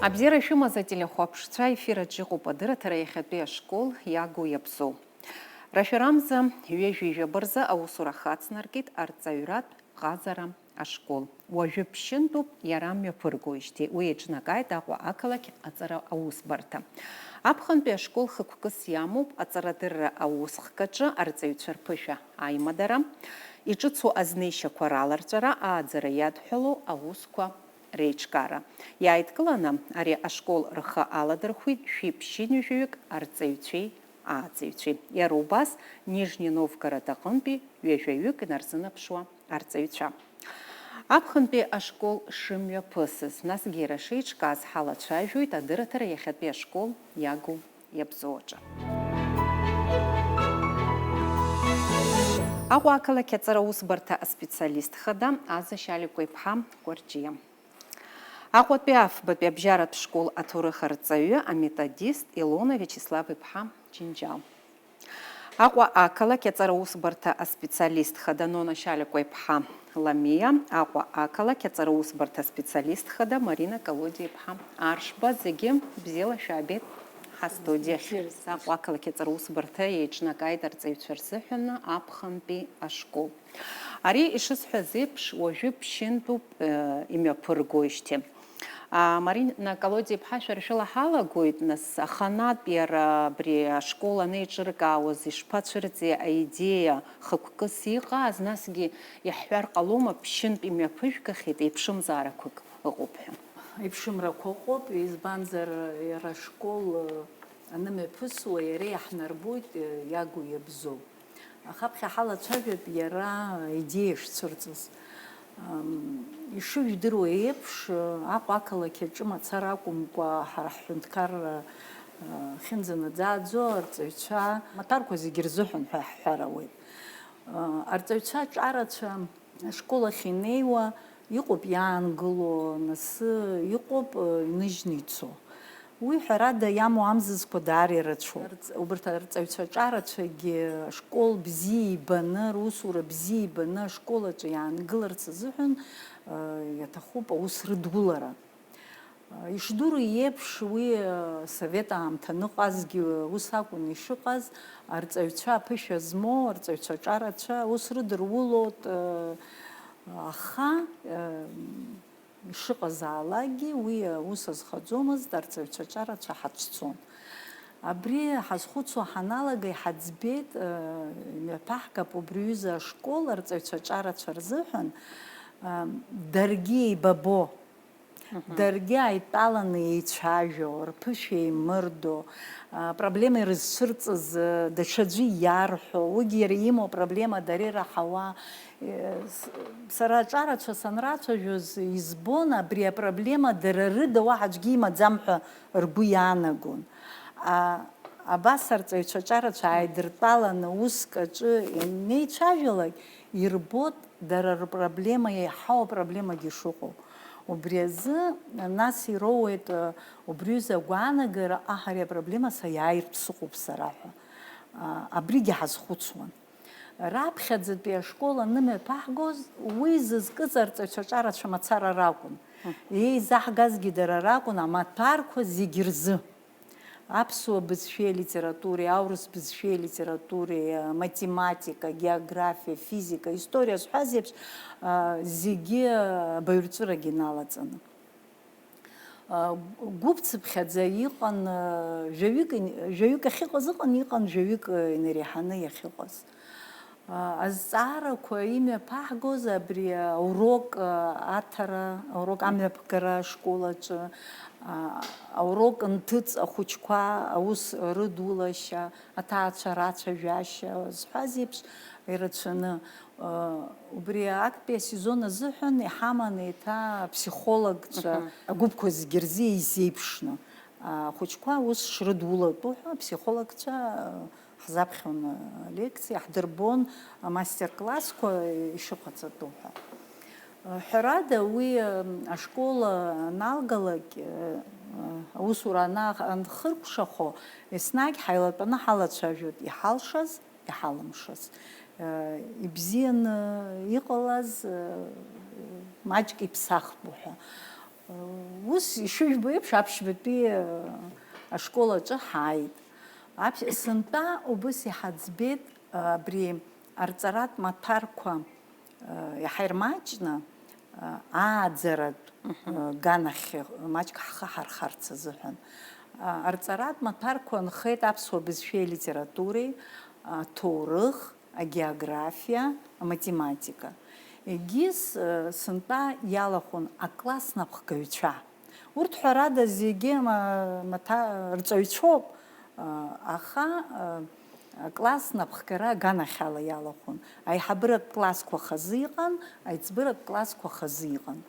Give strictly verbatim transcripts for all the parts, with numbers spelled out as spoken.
Абзиара шәымаз, ателехәаԥшцәа, ефир аҿы иҟоуп адырраҭара иахьатәи ашкол иагу иабзоу. Рашәарамза ҩажәи жәаба рзы аусура хацнаркит арҵаҩратә ҟазара ашкол. Уажәы ԥшьынтәуп иара мҩаԥыргоижьҭеи. Уи еиҿнакааит Аҟәа ақалақь аҵара аусбарҭа. Аԥхынтәи ашкол хықәкыс иамоуп аҵарадырра аусхкаҿы арҵаҩцәа рԥышәа аимадара, иҿыцу азнеишьақәа раларҵәара, ааӡара иадҳәалоу аусқәа реиҿкаара. Иааидкыланы ари ашкол рхы аладырхәит шәи ԥшьынҩажәаҩык арҵаҩцәеи ааӡаҩцәеи. Иара убас Нижни Новгород аҟынтәи ҩажәаҩык инарзынаԥшуа арҵаҩцәа. Аԥхынтәи ашкол шымҩаԥысыз, насгьы иара шеиҿкааз ҳалацәажәоит адырраҭара иахьатәи ашкол иагу иабзоу аҿы. Аҟәа ақалақь аҵара усбарҭа аспециалист хада Аза Шьаликәа-иԥҳа Кәарҷиа. Аҟәатәи афбатәи абжьаратә школ аҭоурых арҵаҩы, аметодист Илона Виачеслав-иԥҳа Џьынџьал. Аҟәа ақалақь аҵара усбарҭа аспециалист хада Нона Шьаликәа-иԥҳа Ламиа, Аҟәа ақалақь аҵара усбарҭа аспециалист хада Марина Колодиа-иԥҳа Аршба, зегьы бзиала шәаабеит ҳастудиахь. Бзиара. Аҟәа ақалақь аҵара усбарҭа еиҿнакааит арҵаҩцәа рзыҳәаны аԥхынтәи ашкол. Ари, ишысҳәаз еиԥш, уажәы ԥшьынтәуп, э, имҩаԥыргоижьҭеи. А, Марина Колодиа-иԥҳа, шәара шәыла ҳалагоит, нас, аханатә иара абри ашкол анеиҿыркаауаз ишԥацәырҵи аидеиа хықәкыс иҟааз, насгьы иаҳҳәар ҟалома, ԥшьынтә имҩаԥыжәгахьеит, еиԥшымзаарақәак ыҟоуп ҳәа? Еиԥшымрақәа ыҟоуп, избанзар, иара ашкол, э, анымҩаԥысуа, иара иаҳнарбоит, э, иагу иабзоу. Аха аԥхьа ҳалацәажәап иара аидеиа шцәырҵыз. Ам, ишыжәдыруа еиԥш, Аҟәа ақалақь аҿы мацара акәымкәа, ҳара ҳҳәынҭқарра, а, ахьынӡанаӡааӡо арҵаҩцәа, амаҭәарқәа зегьы рзыҳәан ҳәа иаҳҳәар ауеит. А, арҵаҩцәа аҿарацәа ашкол ахь инеиуа, иҟоуп иаангыло, нас иҟоуп, э, иныжьны ицо. Уи, ҳәарада, иамоу амзызқәа даара ирацәоуп. Арҵ-, убарҭ арҵаҩцәа аҿарацәагьы ашкол бзиа ибаны, русура бзиа ибаны ашкол аҿы иаангыларц азыҳәан, э, иаҭахуп аус рыдулара. Ишдыру еиԥш, уи, э, совет аамҭа аныҟазгьы ус акәын ишыҟаз, арҵаҩцәа аԥышәа змоу, арҵаҩцәа аҿарацәа ус рыдырулоит, э, аха, э, ишыҟазаалакгьы уи аус азхаӡомызт, арҵаҩцәа аҿарацәа ҳацәцон. Абри ҳазхәыцуа ҳаналага иҳаӡбеит, э, имҩаԥаҳгап убри аҩыза ашкол арҵаҩцәа аҿарацәа рзыҳәан, э, даргьы еибабо, Мгм. Даргьы аидтәаланы еицәажәо, рԥышәа еимырдо, а, проблема ирызцәырҵыз, э, даҽаӡәы иарҳәо, уигьы иара имоу апроблема дара ираҳауа, э, с-, сара аҿарацәа санрацәажәоз избон, абри апроблема дара рыда уаҳа аӡәгьы имаӡам ҳәа ргәы иаанагон. А, абас арҵаҩцәа аҿарацәа ааидыртәаланы уск аҿы ианеицәажәалак, ирбот дара рпроблема, еиҳау апроблемагьы шыҟоу. Убри азы, нас, ироуеит, э, убри аҩыза агәаанагара, аҳ, ари апроблема саиааиртә сыҟоуп сара ҳәа. А, абригьы ҳазхәыцуан. Раԥхьаӡатәи ашкол анымҩаԥаҳгоз, уи зызкыз арҵаҩцәа аҿарацәа мацара ракәын. Мгм. Еизаҳгазгьы дара ракәын, амаҭәарқәа зегь рзы. Аԥсуа бызшәеи алитературеи, аурыс бызшәеи алитературеи, аматематика, агеографиа, афизика, аисториа зҳәаз еиԥш, а, зегьы абаҩрҵәырагьы иналаҵаны. А, гәыԥцыԥхьаӡа иҟан, а, жәаҩык ин-, жәаҩык ахьыҟаз ыҟан, иҟан жәаҩык, а, инареиҳаны иахьыҟаз. А, азҵаарақәа имҩаԥаҳгоз абри аурок, а, аҭара, аурок амҩаԥгара ашкол аҿы, а, аурок нҭыҵ ахәыҷқәа аус рыдулашьа, аҭаацәа рацәажәашьа зҳәаз еиԥш ирацәаны, а, убри актәи асезон азыҳәан иҳаман еиҭа аԥсихологцәа, Мгм. Агәыԥқәа зегьы рзы еизеиԥшны, а, ахәыҷқәа аус шрыдулатәу ҳәа аԥсихологцәа, а, Ҳзаԥхьон алекциа, ҳдырбон амастер-классқәа ишыҟаҵатәу ҳәа. Ҳәарада, уи ашкол аналгалак, аусура ана-, анхыркәшахо, еснагь ҳаилатәаны ҳалацәажәоит иҳалшаз, иҳалымшаз, ибзианы иҟалаз, маҷк иԥсахп уҳәа. Ус ишыжәбо еиԥш, аԥшьбатәи ашкол аҿы ҳааит. Аԥ-, сынтәа убыс иҳаӡбеит абри арҵаратә маҭәарқәа иаҳа ирмаҷны, ааӡаратә Мгм. ганахь маҷк ҳхы ҳархарц азыҳәан. Арҵаратә маҭәарқәа нхеит аԥсуа бызшәеи алитературеи, аҭоурых, агеографиа, аматематика. Егьыс, э, сынтәа иалахәын акласс напхгаҩцәа. Урҭ, ҳәарада, зегьы ма-, маҭа-, рҵаҩцәоуп, э, аха, э, акласс напхгара аганахьала иалахәын. Аиҳабыратә классқәа хазы иҟан, аиҵбыратә классқәа хазы иҟан.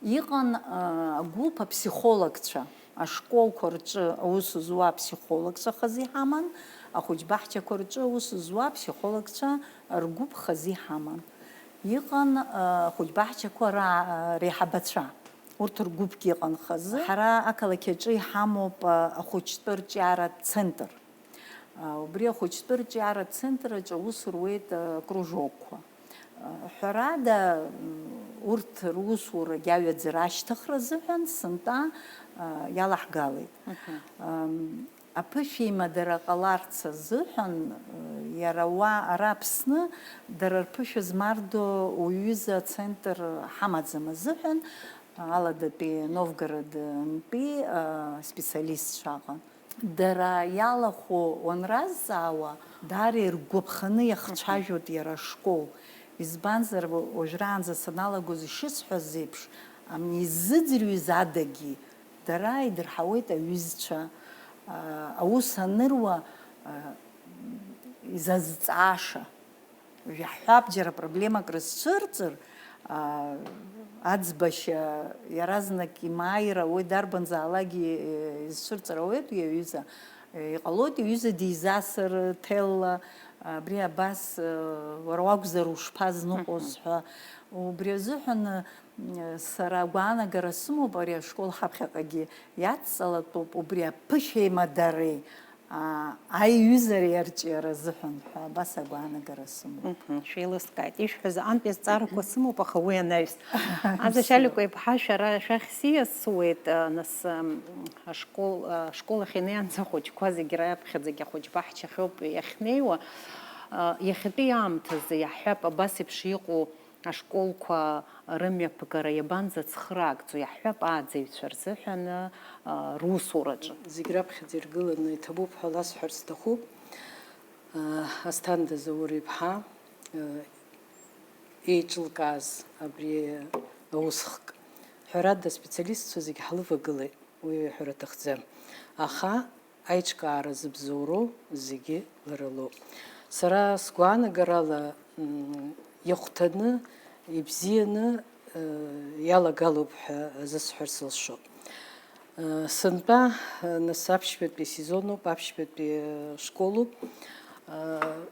Иҟан, а, агәыԥ аԥсихологцәа, ашколқәа рҿы аус зуа аԥсихологцәа хазы иҳаман, ахәыҷбаҳчақәа рҿы аус зуа аԥсихологцәа ргәыԥ хазы иҳаман. Иҟан, а, ахәыҷбаҳчақәа ра-, реиҳабацәа, урҭ ргәыԥгьы ыҟан хазы. Ҳара ақалақь аҿы иҳамоуп, а, ахәыҷтәы рҿиаратә центр. А, убри ахәыҷтәы рҿиаратә центр аҿы аус руеит, а, кружокқәа. Ҳәарада, урҭ русурагь аҩаӡара ашьҭыхра азыҳәан сынтәа, а, иалаҳгалеит. Мгм. Ам, аԥышәеимадара ҟаларц азыҳәан, а, иара уа, ара Аԥсны, дара рԥышәа змардо уҩыза ацентр ҳамаӡам азыҳәан, Аладатәи Новгородтәи, а, специалистцәа ыҟан. Дара иалахәу уанразҵаауа, даара иргәаԥханы иахцәажәоит иара ашкол. Избанзар, уажәраанӡа саналагоз ишысҳәаз еиԥш, амни иззыӡырҩыз адагьы, дара идырҳауеит аҩызцәа, аа, аус аныруа, аа, изазҵааша. Иаҳҳәап, џьара проблемак рызцәырҵыр, аа, аӡбашьа иаразнак имааира, уи дарбанзаалакгьы, э, изцәырҵыр ауеит уи аҩыза. Э, иҟалоит, иҩыза дизасыр, ҭелла, абри абас, э, уара уакәзар ушԥазныҟәоз Мгм. ҳәа. Убри азыҳәан, э, сара агәаанагара сымоуп, ари ашкол ҳаԥхьаҟагьы иадҵалатәуп, убри аԥышәеимадареи, аа, аиҩызареи арҿиара азыҳәан ҳәа абас агәаанагара сымоуп. Мгм, шәеилыскааит. Ишәҳәаз аҟынтәи азҵаарақәа сымоуп, аха уи анаҩс. Аза Шьаликәа иԥҳа шәара шәахь сиасуеит, а, нас, ам, ашкол, а, ашкол ахь инеиаанӡа ахәыҷқәа зегь раԥхьаӡагь ахәыҷ баҳчахьоуп иахьнеиуа. А, иахьатәи аамҭазы иаҳҳәап, абас еиԥш иҟоу ашколқәа рымҩаԥгара иабанӡацхыраагӡо, иаҳҳәап, ааӡаҩцәа рзыҳәан, а, русураҿы. Зегь раԥхьаӡа иргыланы иҭабуп ҳәа ласҳәар сҭахуп. А, Асҭанда Заур-иԥҳа, а, еиҿылкааз абри аусхк. Ҳәарада, аспециалистцәа зегь ҳлывагылеит, уи аҳәара аҭахӡам. Аха аиҿкаара зыбзоуроу зегьы лара лоуп. Сара сгәаанагарала, м, ихәҭаны, ибзианы, э, иалагалоуп ҳәа азысҳәар сылшоит. Э, сынтәа, э, нас аԥшьбатәи асезонуп, аԥшьбатәи, э, школуп. Э,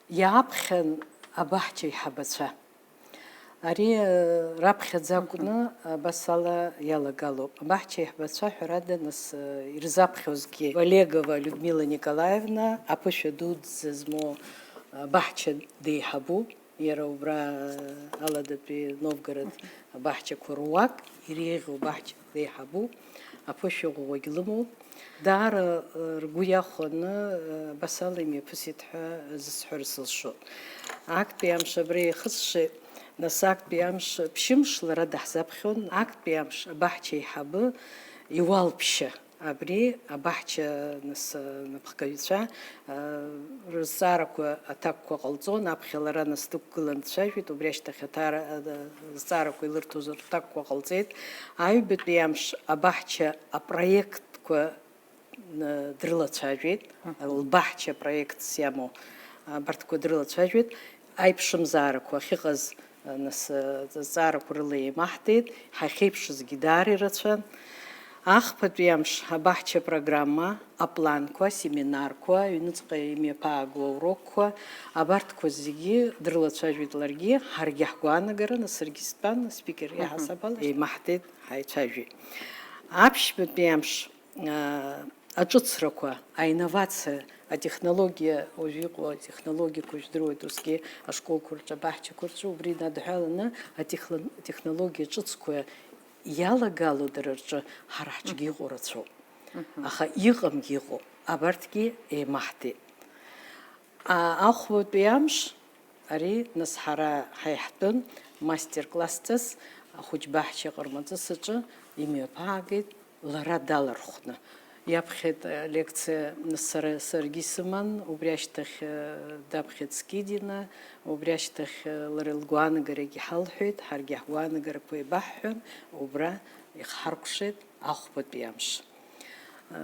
иааԥхьан абаҳча аиҳабацәа. Ари, э, раԥхьаӡа акәны абас ала иалагалоуп. Абаҳча аиҳабацәа, ҳәарада, нас, э, ирзаԥхьозгьы Валегова Людмила Николаевна, аԥышәа дуӡӡа змоу, э, абаҳча деиҳабуп. Иара убра, э, Аладатәи Новгород абаҳчақәа руак иреиӷьу абаҳча деиҳабуп. Аԥышәа ӷәӷәагь лымоуп. Даара, э, ргәы иахәаны, э, абас ала имҩаԥысит ҳәа зысҳәар сылшоит. Актәи амш абра еихысшеит, нас актәи амш ԥшьымш лара даҳзаԥхьон, актәи амш абаҳча аиҳабы иуалԥшьа, абри абаҳча, нас, э, напхгаҩцәа, э, рызҵаарақәа аҭакқәа ҟалҵон, аԥхьа лара нас дықәгылан дцәажәеит, убри ашьҭахь аҭара-, э, зҵаарақәа илырҭоз рҭакқәа ҟалҵеит. Аҩбатәи амш абаҳча апроектқәа дрылацәажәеит, Мгм. Лбаҳча проектс иамоу абарҭқәа дрылацәажәеит, аиԥшымзаарақәа ахьыҟаз, нас, зҵаарақәа рыла еимаҳдеит, ҳахьеиԥшызгьы даара ирацәан. Ахԥатәи амш абаҳча программа, апланқәа, асеминарқәа, аҩныҵҟа имҩаԥаагоу аурокқәа, абарҭқәа зегьы дрылацәажәеит ларгьы, ҳаргьы ҳгәаанагара, нас саргьы стәан, аспикер Мгм. Иаҳасаб ала еимаҳдеит, ҳаицәажәеит. Аԥшьбатәи амш аа, аҿыцрақәа, аинновациа, атехнологиа, уажә иҟоу атехнологиақәа жәдыруеит, усгьы ашколқәа рҿы, абаҳчақәа рҿы, убри инадҳәаланы атехло-, атехнологиа ҿыцқәа иалагало дара рҿы ҳара ҳҿгьы иҟоу рацәоуп. Аха иҟамгьы ыҟоуп, абарҭгьы еимаҳдеит. А, ахәбатәи амш ари, нас, ҳара ҳаиҳтәын мастер-классҵас ахәыҷ баҳча ҟармаҵыс аҿы имҩаԥаагеит лара далархәны. Иаԥхьеит, э, лекциа, нас, сара, саргьы исыман, убри ашьҭахь, э, даԥхьеит Скидина, убри ашьҭахь, э, лара лгәаанагарагьы ҳалҳәеит, ҳаргьы ҳгәаанагарақәа еибаҳҳәан, убра ихҳаркәшеит ахәбатәи амш.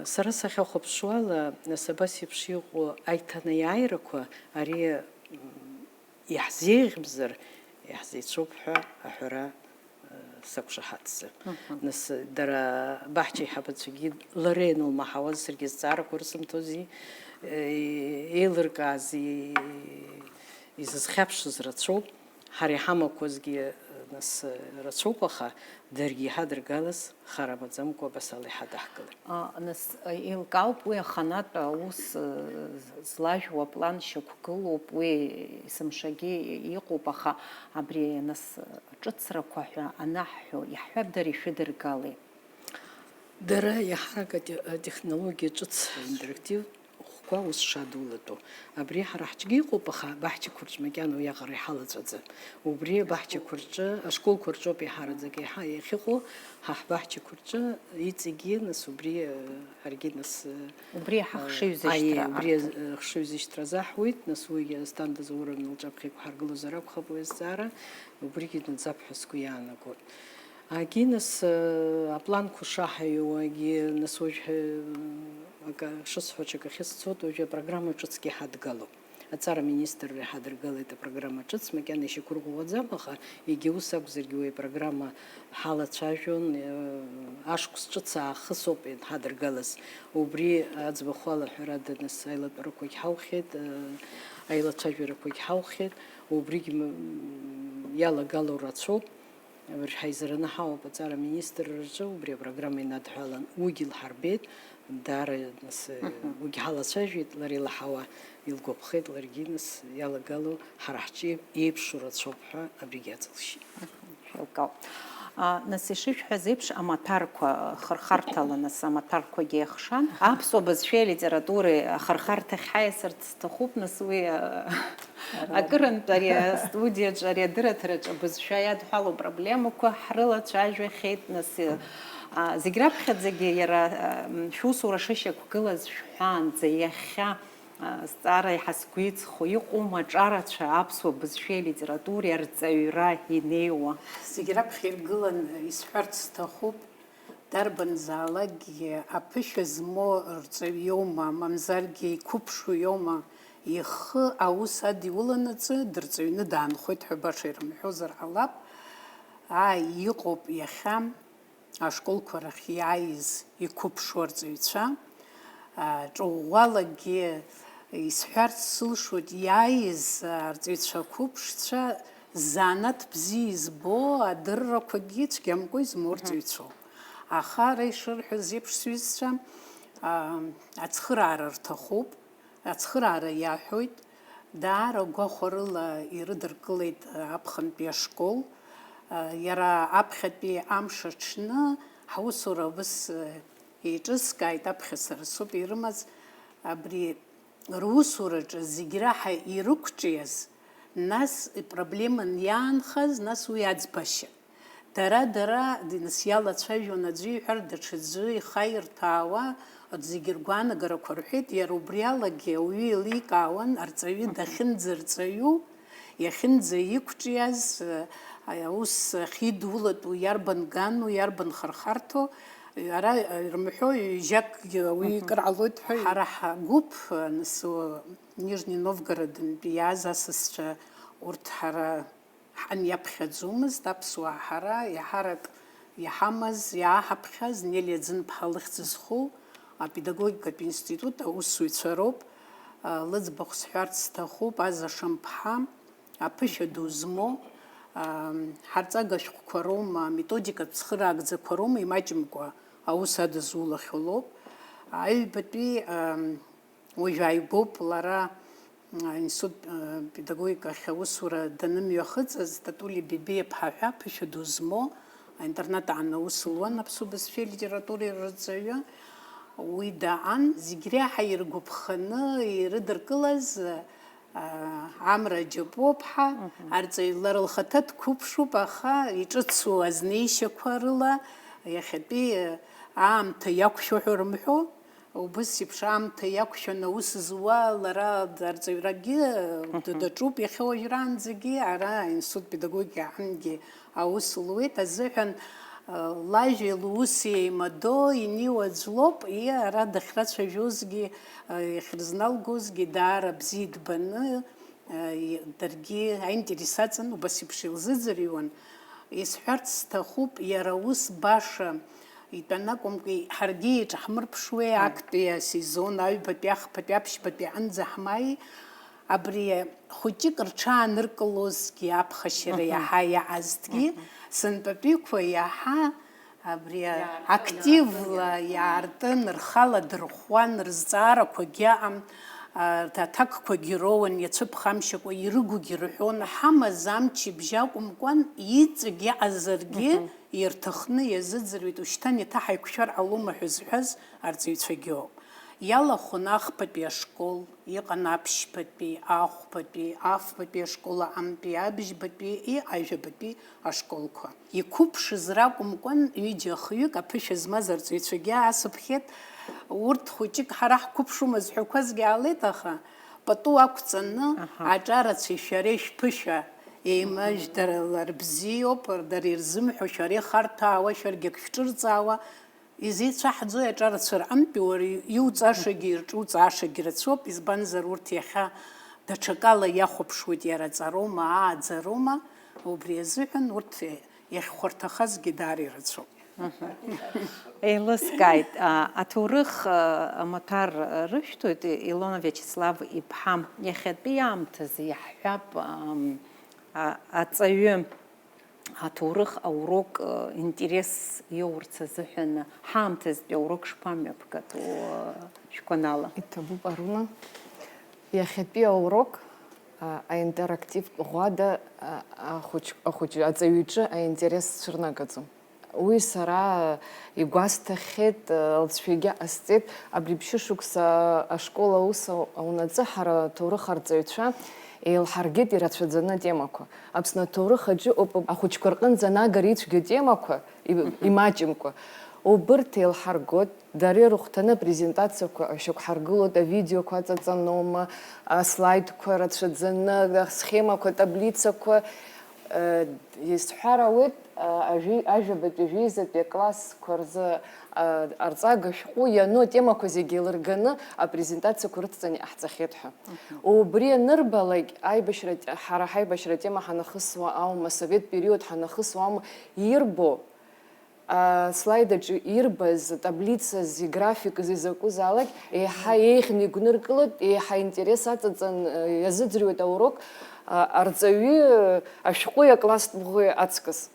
Сара сахьахәаԥшуала, нас абас еиԥш иҟоу аиҭанеиааирақәа ари, м, иаҳзеиӷьымзар, иаҳзеицәоуп ҳәа аҳәара, э, сақәшаҳаҭӡам. Нас дара баҳча аиҳабацәагьы лара ианылмаҳауаз, саргьы азҵаарақәа рысымҭози, э, еилыркаази, изызхьаԥшыз рацәоуп. Ҳара иҳамақәазгьы, нас, рацәоуп, аха даргьы иҳадыргалаз хара маӡамкәа абас ала иҳадаҳкылеит. А, нас, еилкаауп уи аханатә аус, э, злажәуа аплан шьақәгылоуп, уи есымшагьы иҟоуп, аха абри, нас, ҿыцрақәа ҳәа анаҳҳәо, иаҳҳәап, дара ишәыдыргалеи? Дара иаҳарак ате-, атехнологиа ҿыц, интерактив хәқәа ус шадулатәу. Абри ҳара ҳҿгьы иҟоуп, аха абаҳчақәа рҿы макьана уиаҟара иҳалаҵәаӡам. Убри абаҳчақәа рҿы, ашколқәа рҿоуп иаҳараӡак иаҳа-, иахьыҟоу, ҳа ҳбаҳчақәа рҿы иҵегьы, нас, убри, э, ҳаргьы, нас, э, Убри иаҳа э, хшыҩзышьҭра аиеи, убри арҭоит. Э, хшыҩзышьҭра азаҳуеит, нас, уигьы Асҭанда Зауровна лҿаԥхьа иқәҳаргылозар акәхап уи азҵаара, убригьы наӡап ҳәа сгәы иаанагоит. Агьи, нас, э, апланқәа шаҳаиуагьы, нас, уажә, э, акы шысҳәо, ҽакахьы сцоит, уажәы апрограмма ҿыцгьы ҳадгалоуп. Аҵара аминистрра иҳадыргалеит апрограмма ҿыц, макьана ишьақәырӷәӷәаӡам, аха егьа ус акәзаргьы уи апрограмма ҳалацәажәон, э, ашықәс ҿыц аахыс ауп ианҳадыргалаз. Убри аӡбахә ала, ҳәарада, нас, аилатәарақәагь ҳаухьеит, э, аилацәажәарақәагь ҳаухьеит, убригь м-, иалагало рацәоуп. Уажә ҳаизараны ҳауп аҵара аминистрраҿы, убри апрограмма инадҳәалан, уигьы лҳарбеит, даара, нас, Мгм. Уигьы ҳалацәажәеит, лара илаҳауа илгәаԥхеит, ларгьы, нас, иалагало ҳара ҳҿы еиԥшу рацәоуп ҳәа абригь аҵылшьит. Мгм. Шәеилкаауп. А, нас, ишышәҳәаз еиԥш, амаҭәарқәа хырхарҭала, нас, амаҭәарқәагьы еихшан. Аԥсуа бызшәеи алитературеи ахырхарҭахь ҳаиасырц сҭахуп, нас, уи, а, Акырынтә ари астудиаҿы, ари адырраҭараҿы абызшәа иадҳәалоу проблемақәа ҳрылацәажәахьеит, нас, а, зегь раԥхьаӡагьы иара, а, м, шәусура шышьақәгылаз шәҳәаанӡа, иахьа, а, азҵаара еиҳа сгәы иҵхо, иҟоума аҿарацәа аԥсуа бызшәеи алитературеи арҵаҩра инеиуа? Зегь раԥхьа иргылан исҳәарц сҭахуп, Дарбанзаалакгьы аԥышәа змоу рҵаҩ иоума, мамзаргьы иқәыԥшу иоума, ихы аус адиуланаҵы дырҵаҩны даанхоит ҳәа баша ирымҳәозар ҟалап. Ааи, иҟоуп иахьа ашколқәа рахь иааиз иқәыԥшу арҵаҩцәа. Ҿыӷәӷәалагьы исҳәарц сылшоит, иааиз арҵаҩцәа қәыԥшцәа занааҭ бзиа избо, адыррақәагьы цәгьамкәа измоу Мгм. Арҵаҩцәоуп. Аха ара ишырҳәаз еиԥш, сҩызцәа, а, ацхыраара рҭахуп, ацхыраара иаҳәоит, даара гәахәарыла ирыдыркылеит аԥхынтәи ашкол. А, иара аԥхьатәи амш аҽны ҳусура абыс, а, еиҿыскааит, аԥхьа сара соуп ирымаз, абри русураҿы зегь раҳа ирықәҿиаз, нас ипроблеман иаанхаз, нас уи аӡбашьа. Дара, дара, нас иалацәажәон аӡәы иҳәар, даҽаӡәы ихы аирҭәаауа, зегь ргәаанагарақәа рҳәеит, иара убри алагьы ауаҩы еиликаауан, арҵаҩы дахьынӡарҵаҩу, иахьынӡаиқәҿиаз, аус ахьидулатәу, иарбан гану, иарбан хырхарҭоу, ара ирымҳәо, ҩажәакгьы уи Мгм. Кыр ҟалоит ҳәа. Ҳара ҳгәыԥ, нас, Нижни Новгородынтәи иааз асасцәа, урҭ ҳара ҳан иаԥхьаӡомызт, аԥсуаа ҳара, иаҳарак иҳамаз, иааҳаԥхьаз, Нелиа Ӡынԥҳа лыхьӡ зху апедагогикатә институт аусзуҩцәа роуп. Лыӡбахә сҳәарц сҭахуп, Аза Шамԥҳа, аԥышәа ду змоу, ам, ҳарҵага шәҟәқәа роума, аметодикатә цхыраагӡақәа роума имаҷымкәа аус адызулахьоу лоуп. Аҩбатәи, ам, уажә ааигәоуп лара, а, институт, а, педагогикахь аусура данымҩахыҵыз, Татули Бебиаԥҳа ҳәа аԥышәа ду змоу Аинтернат аан аус луан аԥсуа бызшәеи литературеи рырҵаҩы. Уи даан, зегь реиҳа иргәаԥханы ирыдыркылаз, а, Амра Џьапуаԥҳа, мгм, арҵаҩ лара лхаҭа дқәыԥшуп, аха иҿыцу азнеишьақәа рыла иахьатәи аамҭа иақәшәо ҳәа рымҳәо, убыс еиԥш аамҭа иақәшәаны аус зуа лара арҵаҩрагьы, мгм, даҿуп иахьа уажәраанӡагьы, ара аинститут педагогика аҟынгьы аус луеит азыҳәан, э, лажәеи луси еимадо, иниуа аӡә лоуп, и ара дахьрацәажәозгьы, э, иахьрызналгозгьы даара бзиа дбаны, э, и-, даргьы аинтерес аҵан убас еиԥш илзыӡырҩуан. Исҳәарц сҭахуп, иара ус баша итәаны акәымкәа, ҳаргьы еиҿаҳмырԥшуеи, мм, актәи асезон аҩбатәи, ахԥатәи, аԥшьбатәи аҟынӡа ҳмааи, абри хәыҷык рҽааныркылозҭгьы, аԥхашьара, мгм, иаҳа иаазҭгьы, мгм, сынтәатәиқәа иаҳа абри иаартын, активла иаартын, иаартын, рхала дырхәуан, рызҵаарақәагьы аҟан, а, аҭакқәагьы роуан, иацәыԥхамшьакәа ирыгугьы рҳәон, ҳамаз амчыбжь акәымкәан, иҵегь иҟазаргьы, мгм, ирҭахны иазыӡырҩит, ушьҭан еиҭа ҳаиқәшәар ҟалома ҳәа зҳәаз арҵаҩцәагьы ауп. Иалахәын ахԥатәи ашкол, иҟан аԥшьбатәи, ахәбатәи, афбатәи ашкол аҟынтәи, абжьбатәи и ажәабатәи ашколқәа. Иқәыԥшыз ракәымкәан, ҩыџьа-хҩык аԥышәа змаз арҵаҩцәагьы аасыԥхьеит. Урҭ хәыҷык ҳара ҳқәыԥшума зҳәақәазгьы аалеит, аха пату ақәҵаны, аҳа, аҿарацәеи шәареи шәԥышәа еимажәдарала рбзиоуп, дара ирзымҳәо, шәара ихарҭәаауа, шәаргьы ак шәҿырҵаауа, изеицәаҳӡои аҿарацәа рҟынтәи уара иуҵашагьы ирҿуҵаашагьы рацәоуп, избанзар урҭ иахьа даҽакала иахәаԥшуеит иара аҵароума, ааӡароума, убри азыҳәан урҭ иахьхәарҭахазгьы даара ирацәоуп. Еилыскааит, а, аҭоурых, а, амаҭәар рышәҭоит, Илона Виачеслав-иԥҳа. Иахьатәи аамҭазы иаҳҳәап, ам, а, аҵаҩы аҭоурых аурок, а, интерес иоурц азыҳәан ҳаамҭазтәи аурок шԥамҩаԥгатәу, а, шәгәанала? Иҭабуп, Аруна. Иахьатәи аурок, а, аинтерактивтә ӷәӷәада, а, ахәыҷ-, ахәыҷ-, аҵаҩы иҿы аинтерес цәырнагаӡом. Уи сара игәасҭахьеит, лҵшәагьы ҟасҵеит. Абри ԥшьышықәса ашкол аус аунаҵы ҳара аҭоурых арҵаҩцәа еилҳаргеит ирацәаӡаны атемақәа. Аԥсны аҭоурых аҿы ыҟоуп ахәыҷқәа рҟынӡа анагара ицәгьоу атемақәа, и-, мгм, имаҷымкәа. Убырҭ еилҳаргоит, дара ирыхәҭаны апрезентациақәа шьақәҳаргылоит, авидеоқәа аҵаҵаноума, аслайдқәа рацәаӡаны, асхемақәа, атаблицақәа, э, исҳәар ауеит, ажәи-, ажәабатәи, жәеизатәи аклассқәа рзы, а, арҵага шәҟәы иану атемақәа зегьы еилырганы апрезентациақәа рыцҵаны иҟаҳҵахьеит ҳәа. Мгм. Убри анырбалак, аибашьра, ҳара ҳаибашьра атема ҳанахысуа аума, асовет период ҳанахысуа аума, ирбо, аслайд аҿы ирбаз, атаблицази, играфикзи закәызаалак еиҳа еиӷьны игәныркылоит, еиҳа интерес аҵаҵан, а, иазыӡырҩуеит аурок, а, арҵаҩи, а, ашәҟәи акласстә ӷәӷәеи аҵкыс.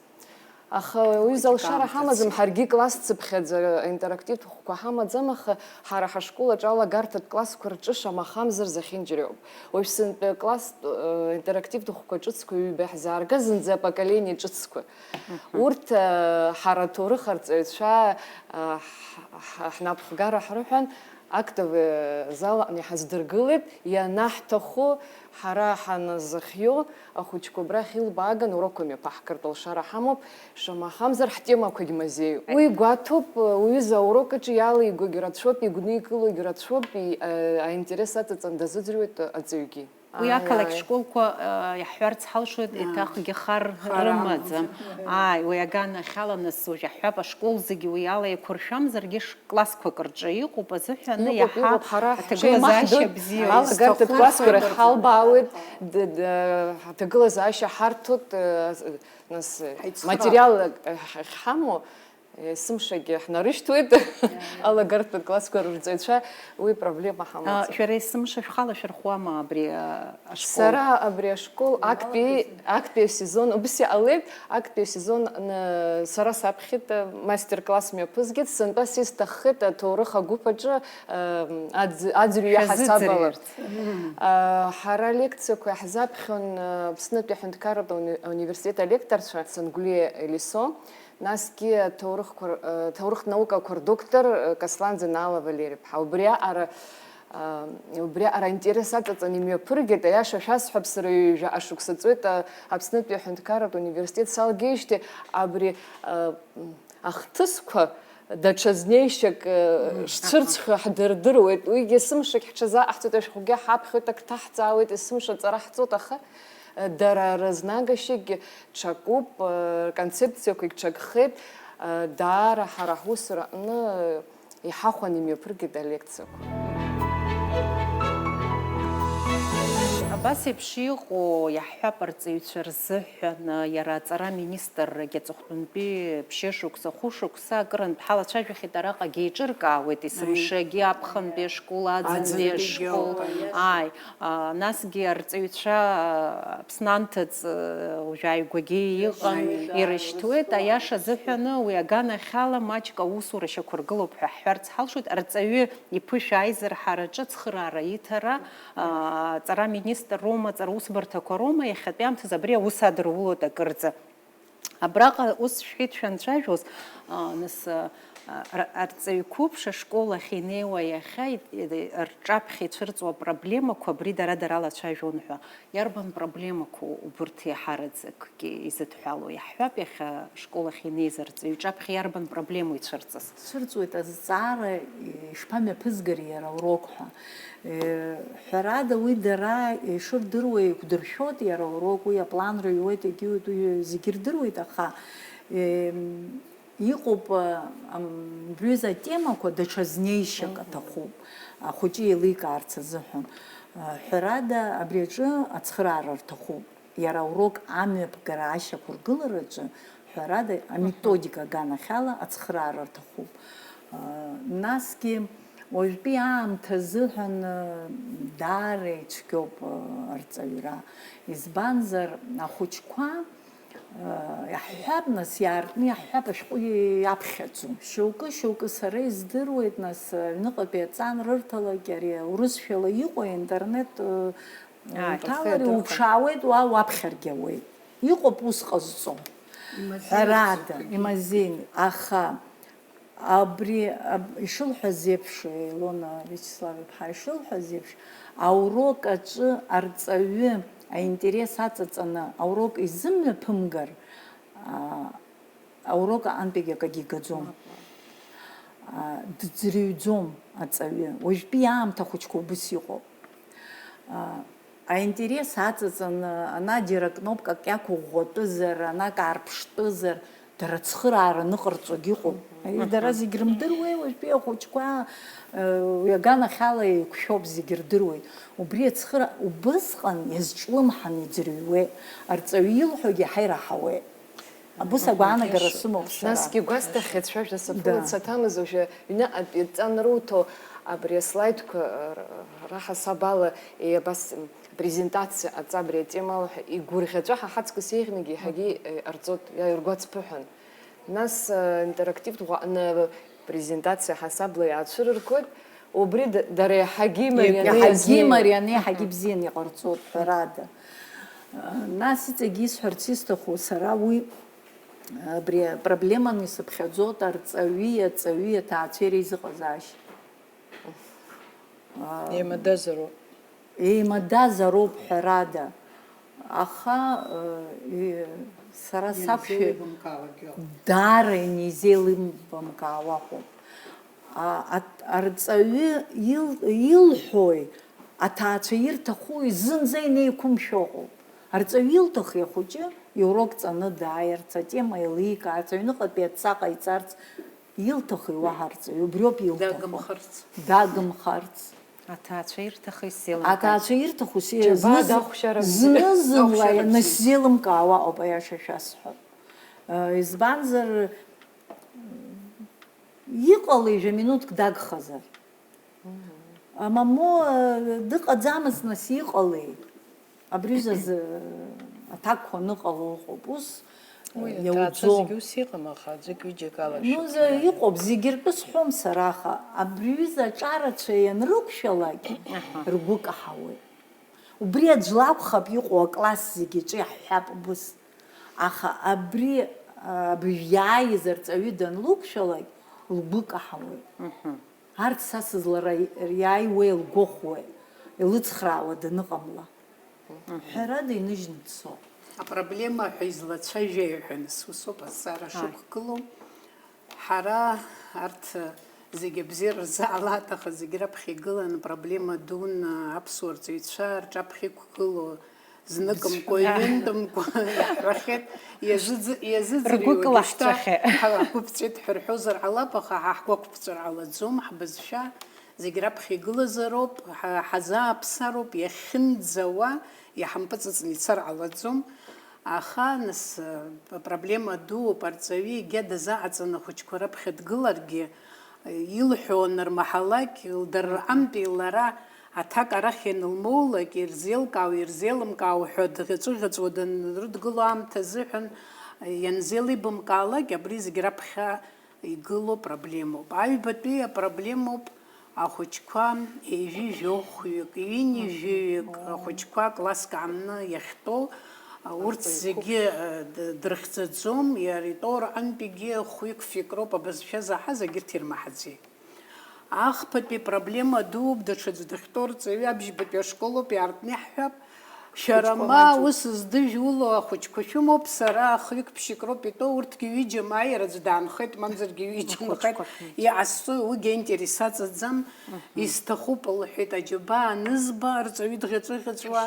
Аха уи залшара ҳамаӡам, ҳаргьы класс цыԥхьаӡа аинтерактивтә хәқәа ҳамаӡам, аха ҳара ҳашкол аҿы алагарҭатә классқәа рҿы шамахамзар зехьынџьара иоуп. Уажә сынтәа класс, э, интерактивтә хәқәа ҿыцқәа ҩба иаҳзааргаз зынӡа апоколение ҿыцқәа. Мгм. Урҭ, э, ҳара аҭоурых арҵаҩцәа, э, ҳ-, ҳ-, ҳнапхгара ҳрыҳәан, актовый зал аҟны иҳаздыргылеит, ианаҳҭаху, ҳара ҳаназыхиоу, ахәыҷқәа абрахь илбааган урокқәа мҩаԥаҳгартә алшара ҳамоуп, шамахамзар ҳтемақәагь мазеиуп. Уи гәаҭоуп, уҩыза аурок аҿы иалигогь рацәоуп, игәникылогь рацәоуп, и-, а-, аинтерес аҵаҵан дазыӡырҩуеит аҵаҩгьы. Уи ақалақь школқәа, а, иаҳҳәарц ҳалшоит, еиҭахгьы хар рымаӡам. Ааи, уи аганахьала нас уажә иаҳҳәап, ашкол зегьы уи ала еиқәыршәамзаргьы, ш-, классқәак рҿы иҟоуп азыҳәаны иаҳа иҟоуп, иҟоуп, ҳара аҭагылазаашьа бзиа. Алагарҭатә классқәа рахь ҳалбаауеит, д-, д-, аҭагылазаашьа ҳарҭоит, э, нас, э, материалла, э, ҳ-, ҳамоу, Есымшагьы ҳнарышьҭуеит алагарҭатә классқәа рырҵаҩцәа, уи проблема ҳамаӡам. А, шәара есымша шәхала шәырхуама абри, а, ашкол? Сара абри ашкол актәи, актәи асезон, убыс иҟалеит, актәи асезон, н-, сара саԥхьеит, а, мастер-класс мҩаԥызгеит, сынтәа сисҭаххеит аҭоурых агәыԥ аҿы, а, аӡ-, аӡырҩы ҳасабала. Шәазыӡырҩырц. А, ҳара алекциақәа иаҳзаԥхьон, а, Аԥснытәи аҳәынҭқарратә уни-, университет алекторцәа Сангәлиа Елисо. Насгьы аҭоурыхқәа р-, э, ҭоурыхтә наукақәа рдоктор, э, Каслан Занала Валери-ԥҳа. Убри аҟара, э, убри аҟара аинтерес аҵаҵаны имҩаԥыргеит, аиаша шәасҳәап, сара ҩажәа ашықәса ҵуеит, э, Аԥснытәи аҳәынҭқарратә университет салгеижьҭеи абри, э, ахҭысқәа даҽа знеишьак, э, шцәырҵхьоу ҳдырдыруеит. Уигьы есымшагь ҳҽазааҳҵоит, ашәҟәгьы ҳаԥхьоит, ак ҭаҳҵаауеит, есымша аҵара ҳҵоит, аха, э, дара рызнагашьагьы ҽакуп, э, рконцепциақәагь ҽакхеит, э, даара ҳара ҳусура аҟны, э, иҳахәан имҩаԥыргеит алекциақәа. Абас еиԥш иҟоу, иаҳҳәап, арҵаҩцәа рзыҳәан, иара аҵара аминистррагьы аҵыхәтәантәи ԥшьышықәса, хәышықәса акырынтә ҳалацәажәахьеит, араҟагьы еиҿыркаауеит, есымшагьы аԥхынтәи ашкол, аӡынтәи ашкол. Ааи, а, насгьы арҵаҩцәа, а, Аԥсны анҭыҵ, а, уажә ааигәагьы иҟан, ирышьҭуеит. Аиаша азыҳәаны, уи аганахьала маҷк аусура шьақәыргылоуп ҳәа ҳҳәарц ҳалшоит. Арҵаҩы иԥышәа аизырҳараҿы ацхыраара иҭара, аа, аҵара аминистр роума, аҵара усбарҭақәа роума, иахьатәи аамҭазы абри аус адырулоит акырӡа. Абраҟа ус шәҳәеит шәанцәажәоз, аа, нас, аа, ар-, арҵаҩ қәыԥш ашкол ахь инеиуа иахьа ит-, ит-, рҿаԥхьа ицәырҵуа апроблемақәа абри дара-дара лацәажәон ҳәа. Иарбан проблемақәоу убырҭ еиҳараӡакгьы изыдҳәалоу? Иаҳҳәап, иахьа ашкол ахь инеиз арҵаҩ иҿаԥхьа иарбан проблемоу ицәырҵыз? Цәырҵуеит азҵаара, ишԥамҩаԥызгари иара аурок ҳәа. Е, ҳәарада, уи дара ишырдыруа еиқәдыршәоит иара аурок, уи аплан рыҩуеит, егьиуеит, уи зегьы ирдыруеит, аха, е, иҟоуп, а, ам, абри аҩыза атемақәа даҽа знеишьак аҭахуп, ахәыҷы еиликаарц азыҳәан. А, ҳәарада, абри аҿы ацхыраара рҭахуп. Иара аурок амҩаԥгара ашьақәыргылараҿы, ҳәарада, аметодика аганахьала ацхыраара рҭахуп. А, насгьы, уажәтәи аамҭа азыҳәан, а, даара ицәгьоуп, а, арҵаҩра. Избанзар, ахәыҷқәа, а, иаҳҳәап, нас, иаартны иаҳҳәап, ашәҟәы иаԥхьаӡом. Шьоукы, шьоукы сара издыруеит, нас, аҩныҟатәи аҵан рырҭалак, ари урысшәала иҟоу аинтернет, а, Ааи, уҭалар, ҳәа иуԥшаауеит, уа уаԥхьаргьы ауеит. Иҟоуп ус ҟазҵо. Имазеиуп Ҳәарада, зегьы. Имазеин, аха абри, аб-, ишылҳәаз еиԥш, Илона Виачеслав-иԥҳа ишылҳәаз еиԥш, аурок аҿы арҵаҩы аинтерес аҵаҵаны аурок изымҩаԥымгар, а, аурок аҟынтәигьы акагьы игаӡом. Мап. А, дӡырҩӡом аҵаҩы. Уажәтәи аамҭа ахәыҷқәа убыс иҟоуп. А, аинтерес аҵаҵаны, ана џьара кнопкак иақәыӷәӷәатәызар, ана каарԥштәызар, дара ацхыраара аныҟарҵогь ыҟоуп. Мгм. Дара зегь рымдыруеи, уажәтәи ахәыҷқәа, э, уи аганахьала еиқәшәоуп, зегь рдыруеит. Убри ацхыра-, убысҟан иазҿлымҳан иӡырҩуеит. Арҵаҩы илҳәогьы иаҳа ираҳауеит. Абус агәаанагара сымоуп сара. Насгьы гәасҭахьеит, цәажәа саԥылоит, Да. саҭамыз, уажәы ҩныҟатәи адҵа анруҭо, абри аслайдқәа, р-, раҳасаб ала, е, абас, м, презентациа ҟаҵа абри атемала ҳәа, игәырӷьаҵәа ҳа ҳаҵкыс еиӷьнгьы еиҳагьы, е, иҟарҵоит, иаиргәацԥыҳәан. Нас, э, интерактивтә ӷәаҟны презентациа ҳасабла иаацәырыргоит, убри д-, дара еиҳагьы имарианы Иаҳагьы иазнеиуеит. имарианы, иаҳагьы бзианы иҟарҵоит, ҳәарада. Нас иҵегьы исҳәарц исҭаху, сара уи, абри апроблеманы исыԥхьаӡоит арҵаҩи аҵаҩи аҭаацәеи реизыҟазаашьа. Еимадазароуп. Еимадазароуп, ҳәарада. Аха, э, и-, сара сақәшәеит. Ианзеилыбамкаауагьы ыҟоуп. Даара инеизеилыбамкаауа ҳәоуп. А, ат-, арҵаҩы ил-, илҳәои, аҭаацәа ирҭахуи зынӡа инеиқәымшәо ыҟоуп. Арҵаҩы илҭахи ахәыҷы иурок ҵаны дааирц, атема еиликаарц, аҩныҟатәи адҵа ҟаиҵарц, илҭахи уаҳа арҵаҩы, убриоуп илҭаху. Дагымхарц. Дагымхарц. Аҭаацәа ирҭахи сзеилымкааит. Аҭаацәа ирҭаху се-, Џьабаа зны-, дахәшьарам. зны-зынла Дахәшьарам. Насзеилымкаауа ауп, аиаша шәасҳәап. Э, избанзар, иҟалеи жәа-минуҭк дагхазар? Мамоу, э, дыҟаӡамызт, нас иҟалеи? Абри ҩызазы аҭакқәа аныҟало ыҟоуп, ус, Уи иауӡом. Аҭаацәа зегьы ус иҟам, аха аӡәык-ҩыџьак ала Ну, шьақәыргыланы. Иҟоуп, зегьы ртәы сҳәом сара, аха абри ҩыза аҿарацәа ианрықәшәалак, Аҳа. Ргәы каҳауеит. Убри аӡә лакәхап иҟоу акласс зегьы аҿы иаҳҳәап убыс. Аха абри Абыжә иааиз арҵаҩы данлықәшәалак, лгәы каҳауеит. Арҭ са сызлара иааиуеи лгәахәуеи, илыцхраауа даныҟамла. Ҳәарада, иныжьны дцоит. Апроблема ҳәа излацәажәо ҳәа нас усоуп азҵаара шықәгылоу. Ҳара арҭ зегьы абзиара рзаалаҭ, аха зегь раԥхьа игыланы проблема дуны аԥсуа рҵаҩцәа рҿаԥхьа иқәгылоу зныкымкәа, ҩынтәымкәа иаҳҳәахьеит, иазыӡ-, иазыӡырҩуа. Ргәы кылаҳҵәахьеит. Ҳа-, ҳгәы ԥҵәеит ҳәа рҳәозар ҟалап, аха ҳа ҳгәы ақәԥҵәар ҟалаӡом, ҳбызшәа зегь раԥхьа игылазароуп, ҳа-, ҳазааԥсароуп, иахьынӡауа иҳампыҵыҵны ицар ҟалаӡом. Аха, нас, апроблема дууп, арҵаҩы егьа дазааӡаны ахәыҷқәа раԥхьа дгыларгьы, илҳәо анырмаҳалак, дара рҟынтәи лара аҭак арахь ианылмоулак, ирзеилкаау, ирзеилымкаау ҳәа дӷьаҵәыӷьаҵәуа данрыдгыло аамҭа азыҳәан ианзеилибамкаалак, абри зегь раԥхьа игылоу проблемоуп. Аҩбатәи апроблемоуп ахәыҷқәа, ҩажәи жәохәҩык, ҩынҩажәаҩык ахәыҷқәа класск аамны иахьтәоу, урҭ зегьы, э, д-, дрыхьӡаӡом, иара итәоу рҟынтәигьы хәҩык-фҩык роуп абызшәа заҳаз, егьырҭ ирмаҳаӡеит. Ахԥатәи проблема дууп, даҽаӡә дахьтәоу рҵаҩы абжьбатәи ашколоуп, иаартны иаҳҳәап. Шәара ма ус здыжәуло ахәыҷқәа шәымоуп, сара хҩык-ԥшьҩык роуп итәоу, урҭгьы ҩыџьа, ма иара аӡә даанхеит, мамзаргьы ҩыџьа нхеит, иҟасҵои, уигьы аинтерес аҵаӡам, исҭахуп, лҳәеит аџьабаа анызба, арҵаҩы дӷьаҵәыӷьаҵәуа,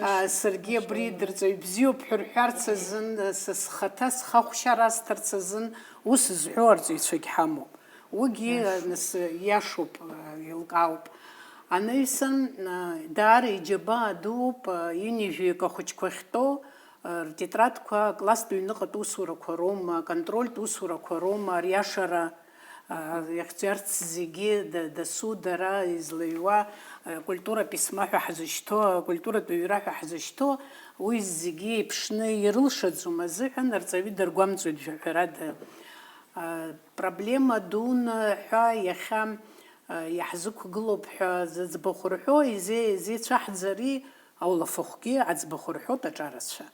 а, саргьы абри дырҵаҩ бзиоуп ҳәа рҳәарц азын, са схаҭа схы ахәшьара асҭарц азын, ус зҳәо арҵаҩцәагь ҳамоуп. Уигьы, нас, иашоуп, еилкаауп. Анаҩсан, даара иџьабаа дууп, ҩынҩажәаҩык ахәыҷқәа ахьтәоу, ртетрадқәа акласстә ҩныҟатә усурақәа роума, аконтрольтә усурақәа роума, ариашара, иахьӡарц зегьы да-, дасу дара излаҩуа, акультуратә письма ҳәа ҳзышьҭоу, акультуратә ҩра ҳәа ҳзышьҭоу, уи зегьы еиԥшны ирылшаӡом азыҳәан, арҵаҩы даргәамҵуеит, жәаҳәарада. А, проблема дуны ҳәа иахьа, а, иаҳзықәгылоуп ҳәа зыӡбахә рҳәо, изеи-, изеицәаҳӡари аулафахәгьы аӡбахә рҳәоит аҿарацәа.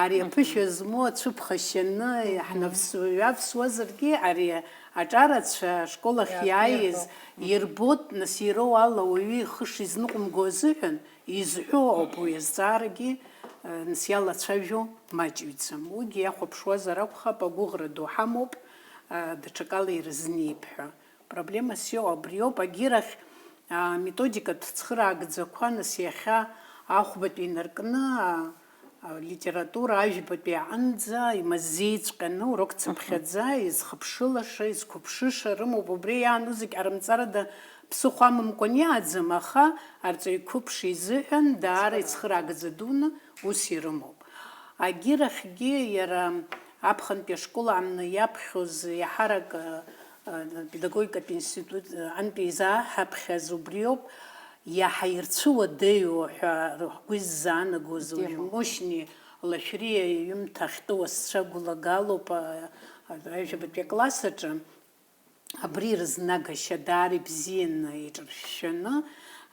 Ари аԥышәа змоу ацәыԥха шьаны ҳнавс-, ҩавсуазаргьы, ари аҿарацәа ашкол ахь иааиз ирбоит, нас ироу ала уаҩы ихы шизныҟәымго азыҳәан, изҳәо ауп уи азҵаарагьы, а, нас иалацәажәо маҷҩӡам. Уигьы иахәаԥшуазар акәхап, агәыӷра ду ҳамоуп, а, даҽакала ирызнеип ҳәа. Проблемас иоуп, абриоуп, агьирахь, а, методикатә цхыраагӡақәа, нас иахьа ахәбатәи инаркны, а, а, литература ажәбатәи аҟынӡа имазеиҵәҟьаны урок цыԥхьаӡа, изхыԥшылаша, изқәыԥшыша рымоуп, убри иаану зегь ҟарымҵарада ԥсыхәа амамкәан иааӡам, аха арҵаҩ қәыԥш изыҳәан даара ицхыраагӡа дуны ус ирымоуп. Агьирахьгьы иара аԥхынтәи ашкол амны иаԥхьоз иаҳарак, а, а, педагогикатә институт, а, антәи изааҳаԥхьаз убриоуп, иаҳа ирцәыуадаҩу ҳәа ргәы иззаанагоз уажә Мушьни Лашәриа иҩымҭа ахьтәоу асцәа гәлагалоуп, а, а, ажәабатәи акласс аҿы. Абри рызнагашьа даара ибзианы иҿыршәшәаны,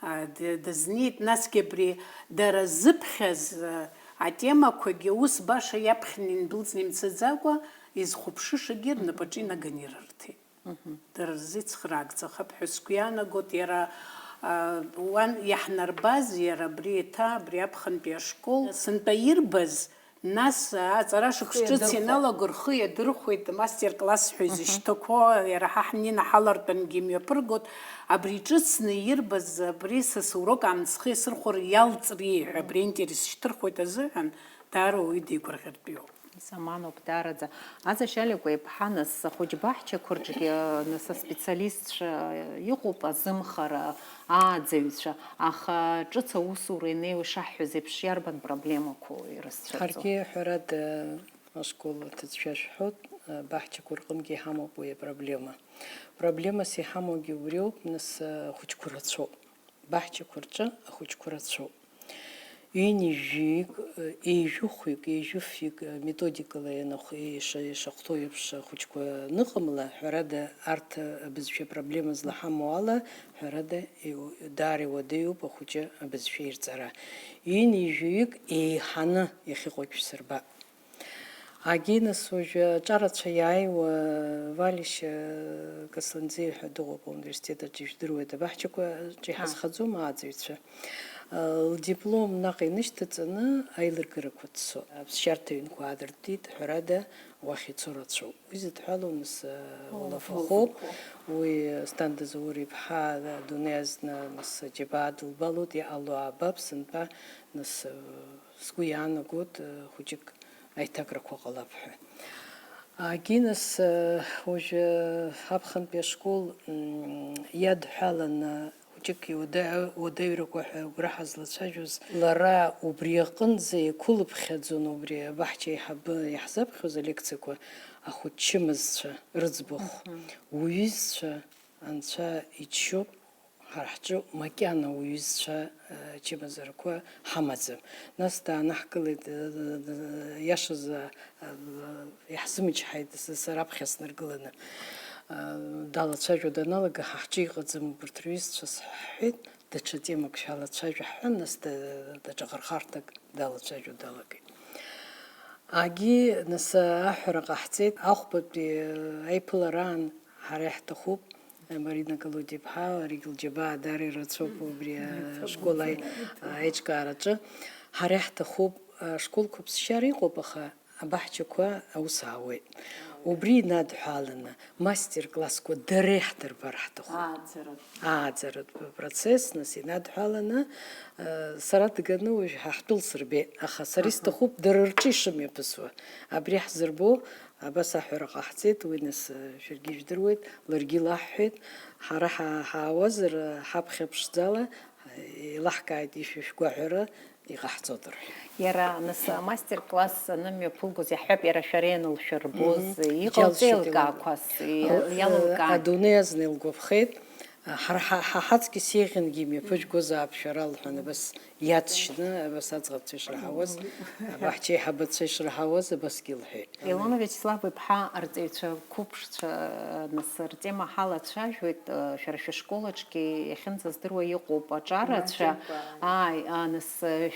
а, д-, дазнеит. Насгьы абри дара зыԥхьаз, а, атемақәагьы ус баша иаԥхьаны индәылҵны имцаӡакәа, изхәаԥшышагьы рнапаҿы инаганы ирырҭеит. Дара рзы ицхраагӡахап ҳәа сгәы иаанагоит, иара, а, уан иаҳнарбаз, иара абри еиҭа, абри аԥхынтәи ашкол сынтәа ирбаз, Нас, аҵара шықәс ҿыц ианалаго рхы иадырхәеит, мастер-класс ҳәа изышьҭақәо, иара ҳа ҳнеины ҳалартәангьы имҩаԥыргоит, абри иҿыцны ирбаз, абри са сурок аамҭа схы иасырхәар иалҵри ҳәа, абри аинтерес шьҭырхуеит азыҳәан, даара уаҩы деигәырӷьартә иоуп. Заманоуп, даараӡа. Аза Шьаликәа иԥҳа, нас, ахәыҷбаҳчақәа рҿгьы, нас, аспециалистцәа иҟоуп, азымхара, ааӡаҩцәа, аха ҿыц аусура ианеиуа ишаҳҳәаз еиԥш, иарбан проблемақәоу ирызцәырҵуа? Ҳаргьы, ҳәарада, ашкол аҭыӡшәа шәҳәоит, абаҳчақәа рҟынгьы иҳамоуп уи апроблема. Проблемас иҳамоугьы убриоуп, нас, ахәыҷқәа рацәоуп. Баҳчақәа рҿы ахәыҷқәа рацәоуп. Ҩынҩажәаҩык, ҩажәихәҩык, ҩажәифҩык методикала ианахә-, иша-, ишахәҭоу еиԥш ахәыҷқәа аныҟамла, ҳәарада, арҭ абызшәа проблема злаҳамоу ала, ҳәарада, иу-, даара иуадаҩуп ахәыҷы абызшәа ирҵара. Ҩынҩажәаҩык еиҳаны иахьыҟоу шәсырбап. Агинес уажәы аҿарацәа иааиуа Валишьа Касланӡиа ҳәа дыҟоуп ауниверситет аҿы, ижәдыруеит, абаҳчақәа ҿы иҳазхаӡом ааӡаҩцәа. Лдиплом наҟ инышьҭаҵаны аилыргарақәа дцо. Аԥсшьарҭа ҩнқәа аадыртит, ҳәарада, уахь ицо рацәоуп. Уи зыдҳәалоу нас, уалафахоуп. Уи Асҭанда Заур-иԥҳа адунеи азна нас аџьабаа дылбалоит, иҟало аабап, сынтәа нас, сгәы иаанагоит, хәыҷык аиҭакрақәа ҟалап ҳәа. Агинес, уажәы аԥхынтәи ашкол, м, иадҳәаланы хәыҷык иуада-, уадаҩрақәа ҳәа агәра ҳазлацәажәоз, лара убри аҟынӡа еиқәылыԥхьаӡон, убри абаҳча еиҳабы иаҳзаԥхьоз алекциақәа ахәыҷ-чымазцәа рыӡбахә, уҩызцәа анцәа иџьшьоуп, ҳара ҳҿы макьана уҩызцәа, э, чымазарақәа ҳамаӡам. Нас даанаҳкылеит, э, э, иашазы, э, иаҳзымычҳаит, с-, сара аԥхьа снаргыланы. Э, далацәажәо даналага, ҳа ҳҿы иҟаӡам убарҭ рҩызцәа сҳәеит, даҽа темак шәалацәажәа ҳҳәан, нас да-, даҽа хырхарҭак далацәажәо далагеит. Агьи, нас, аҳәара ҟаҳҵеит, ахәбатәи аиԥылараан ҳара иаҳҭахуп, Марина Колодиа-иԥҳа, аригь лџьабаа дара ирацәоуп убри ашкол аи-, аиҿкаараҿы. Ҳара иаҳҭахуп, ашколқәа ԥсшьара иҟоуп, аха абаҳчақәа аус аауеит. Убри инадҳәаланы, мастер-классқәа дара иаҳдырбар ҳҭахуп. Ааӡаратә. Ааӡаратә процесс, нас, инадҳәаланы, э, сара дганы уажә ҳа ҳтәы лсырбеит, аха сара исҭахуп дара рҿы ишымҩаԥысуа. Абри ҳзырбо, абас аҳәара ҟаҳҵеит, уи, нас, э, шәаргьы ижәдыруеит, ларгьы илаҳҳәеит, ҳара ҳа-, ҳаауазар, э, ҳаԥхьа ԥшӡала, э, еилаҳкааит ишәа шәгәаҳәара, иҟаҳҵоит рҳәеит. Иара, нас, амастер-класс анымҩаԥылгоз иаҳҳәап, иара шәара ианылшәырбоз, Мгм. Иџьалшьеит иалыркаақәаз, Ал-, иалыркаақәаз, алунеи азна илгәаԥхеит, ҳара ҳа-, ҳа ҳаҵкьыс еиӷьынгьы имҩаԥыжәгозаап шәара лҳәан, абас иаҵшьны, абас аӡӷабцәа ишраҳауаз, абаҳча еиҳабацәа ишраҳауаз, абасгьы лҳәеит. Илона Виачеслав-иԥҳа, арҵаҩцәа қәыԥшцәа, нас, ртема ҳалацәажәоит, шәара шәышкол аҿгьы иахьынӡаздыруа иҟоуп аҿарацәа. Ааи, а, нас,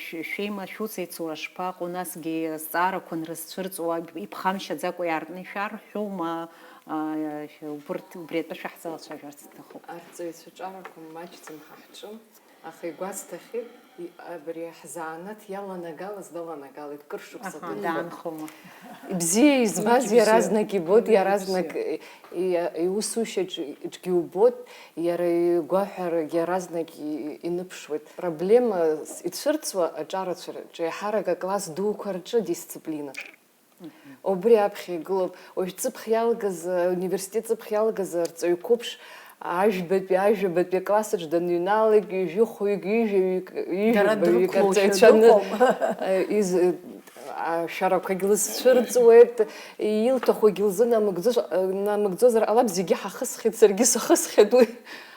шә-, шәеимашәуцеи, цура шԥаҟоу, насгьы азҵаарақәа анрызцәырҵуа, иԥхамшьаӡакәа иаартны ишәарҳәома, а, убырҭ, убри атәы шәаҳзалацәажәарц сҭахуп. Арҵаҩцәа ҿарақәа маҷӡам ҳа ҳҿы. Аха игәасҭахьеит, и-, абри ҳзанааҭ иаланагалаз даланагалеит, кыр шықәса Аҳа, ҭахуп. Даанхома? Бзиа избаз Бзиа. Иаразнак ибоит, Бзиа. Иаразнак, и-, и-, иусушьаҿ-, ҿгьы убоит, иара игәаҳәара иаразнак и-, иныԥшуеит. Проблема ицәырҵуа аҿарацәа рҿы, еиҳарак акласс дуқәа рҿы дисциплина. Убри аԥхьа игылоуп. Уажә ҵыԥх иалгаз, ауниверситет ҵыԥх иалгаз арҵаҩ қәыԥш, ажәбатәи, ажәабатәи аклассаҿ даныҩналак, ҩажәи хәҩык, ҩажәаҩык, Дара ҩажәаҩык дырқәлоушәа арҵаҩцәа ны-, дыҟоуп. Э, из-, э, ашәарақәагь лызцәырҵуеит, илҭахугьы лзынамыгӡоз-, намыгӡозар ҟалап, зегьы ҳахысхьеит, саргьы сахысхьеит уи.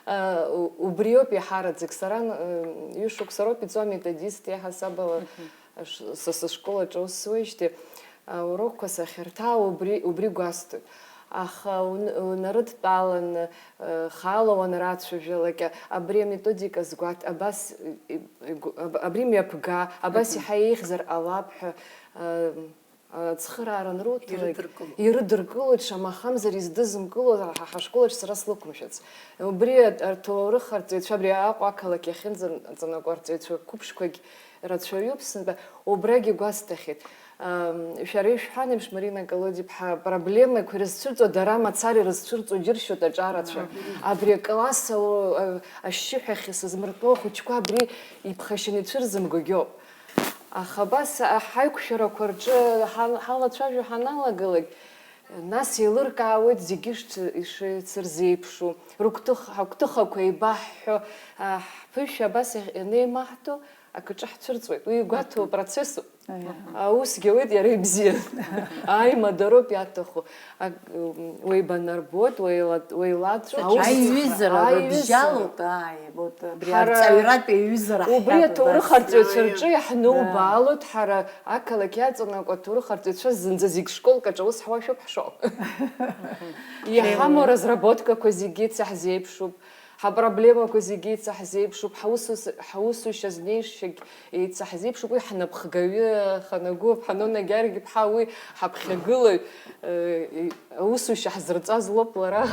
Э, у-, убриоуп иаҳараӡак. Сара, э, ҩышықәса роуп иҵуа аметодист, иаҳасабала. Ш-, са сышкол аҿы аус зуеижьҭеи, аурокқәа сахьырҭаа убри, убри гәасҭоит. Аха ун-, унарыдтәаланы, э, хаала уанрацәажәалак, абри аметодика згәаҭ-, абас, и-, игу-, аб-, абри мҩаԥга, абас Мгм. иаҳа еиӷьзар ҟалап ҳәа, э, ацхыраара анруҭалак, Ирыдыркылоит. Ирыдыркылоит, шамахамзар издызымкыло ҳа ҳашкол аҿы сара слықәымшәац. Убри аҭ-, аҭоурых арҵаҩцәа, абри Аҟәа ақалақь иахьынӡаҵанакуа арҵаҩцәа қәыԥшқәагь рацәаҩуп сынтәа, убрагь игәасҭахьеит. Ам, шәара ишәҳәан еиԥш, Марина Колодиа-иԥҳа, апроблемақәа ирызцәырҵуа дара мацара ирызцәырҵуа џьыршьоит аҿарацәа. Абри акласс ау-, а-, ашьшьыҳәа ахь сызмыртәо ахәыҷқәа абри иԥхашьаны ицәырзымгогьоуп. Аха абас ҳаиқәшәарақәа рҿы ҳан-, ҳалацәажәо ҳаналагалак, нас еилыркаауеит зегьы шц-, ишеицырзеиԥшу, рыгәҭых-, ҳагәҭыхақәа еибаҳҳәо, а, ҳԥышәа абас иахь-, ианеимаҳҭо, акы ҿаҳцәырҵуеит. Уи игәаҭоу Мгм. процессуп. Аиа. Аусгьы ауеит иара ибзиан. Аимадароуп иаҭаху. Ак-, м, уеибанарбоит, уеила-, уеилаҵәоит. Аус Аиҩызара аиҩызара. Рыбжьалоуп, ааи, вот, абри Ҳара арҵаҩратә аиҩызара убри ҳҳәап, аҭоурых абас. Арҵаҩцәа рҿы иаҳнубаалоит, Да. Ҳара ақалақь иаҵанакуа аҭоурых арҵаҩцәа зынӡа зегь школк аҿы аус ҳуашәоуп ҳшоу. Иҳамоу Шәеилоу. Разработкақәа зегьы ицаҳзеиԥшуп. Ҳапроблемақәа зегьы еицаҳзеиԥшуп, ҳаусус-, ҳаусушьа знеишьагь еицаҳзеиԥшуп, уи ҳнапхгаҩы ханагәыԥ, ҳанунагьаргь ԥҳа, уи ҳаԥхьагылаҩ, э, аусушьа ҳзырҵаз лоуп лара.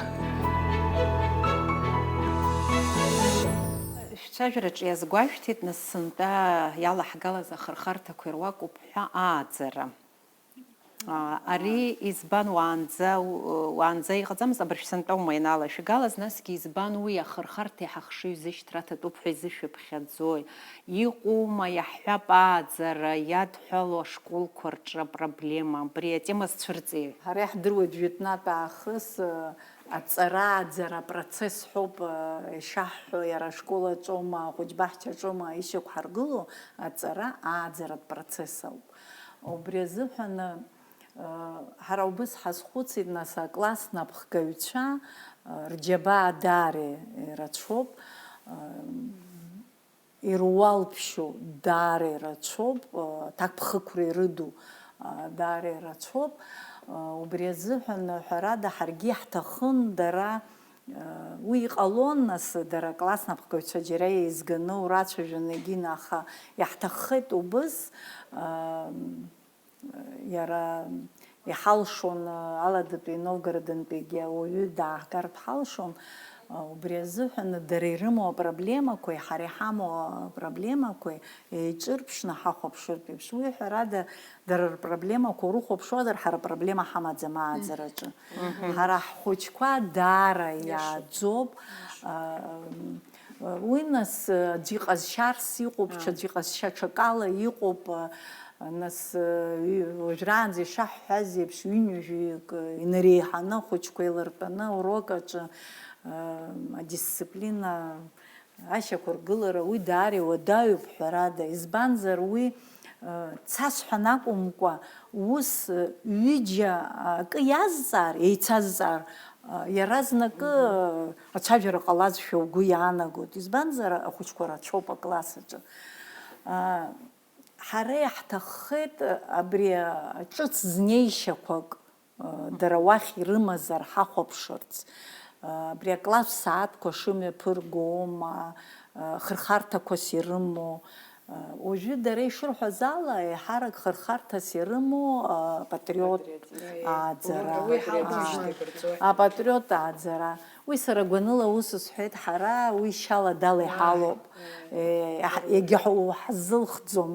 Шәцәажәараҿы иазгәашәҭеит, нас сынтәа иалаҳгалаз ахырхарҭақәа ируакуп ҳәа ааӡара. Ари избан уаанӡа, уаанӡа иҟаӡамызт, абыржә сынтәа аума ианалашәгалаз, насгьы избан уи ахырхарҭеи ҳахшыҩзышьҭра аҭатәуп ҳәа изышәыԥхьаӡои? Иҟоума, иаҳҳәап, ааӡара иадҳәало ашколқәа рҿы апроблема? Абри атема зцәырҵи? Ҳара иаҳдыруеит жәытәнатә аахыс, аҵара ааӡара апроцесс ҳәоуп, ишаҳҳәо, иара ашкол аҿоума, ахәыҷбаҳча аҿоума ишьақәҳаргыло, аҵара ааӡаратә процесс ауп. Убри азыҳәан, ҳара убыс ҳазхәыцит, нас, акласс напхгаҩцәа, рџьабаа даара ирацәоуп, ируалԥшьоу даара ирацәоуп, аҭакԥхықәра ирыду даара ирацәоуп. Убри азыҳәан, ҳәарада, ҳаргьы иаҳҭахын дара, уи иҟалон, нас, дара акласс напхгаҩцәа џьара еизганы урацәажәон, егьина, аха иаҳҭаххеит убыс, иара иҳалшон, Аладатәи Новгородынтәигьы ауаҩы дааҳгартә ҳалшон. Убри азыҳәан дара ирымоу апроблемақәеи ҳара иҳамоу апроблемақәеи еиҿырԥшны ҳахәаԥшыртә еиԥш, уи, ҳәарада, дара рпроблемақәа урыхәаԥшуазар, ҳара проблема ҳамаӡам ааӡараҿы. Ҳара ҳхәыҷқәа даара иааӡоуп. Уи, нас, аӡәы иҟазшьарц иҟоуп, ҽаӡәы иҟазшьа ҽакала иҟоуп, нас, уажәраанӡа ишаҳҳәаз еиԥш, ҩынҩажәаҩык инареиҳаны ахәыҷқәа еилартәаны аурок аҿы, адисциплина ашьақәыргылара, уи даара иуадаҩуп, ҳәарада. Избанзар, уи цасҳәан акәымкәа, ус ҩыџьа акы иазҵаар, еицазҵаар, иаразнакы ацәажәара ҟалазшәа угәы иаанагоит. Избанзар, ахәыҷқәа рацәоуп акласс аҿы. Ҳара иаҳҭаххеит абри ҿыц знеишьақәак дара уахь ирымазар ҳахәаԥшырц. Абри акласс сааҭқәа шымҩаԥыргома, хырхарҭақәас ирымоу. Уажәы дара ишырҳәаз ала, еиҳарак хырхарҭас ирымоу апатриот ааӡара. Апатриот ааӡара. Уи сара гәаныла ус сҳәеит, ҳара уи шьала дала иҳалоуп. Егьа ҳзылхӡом,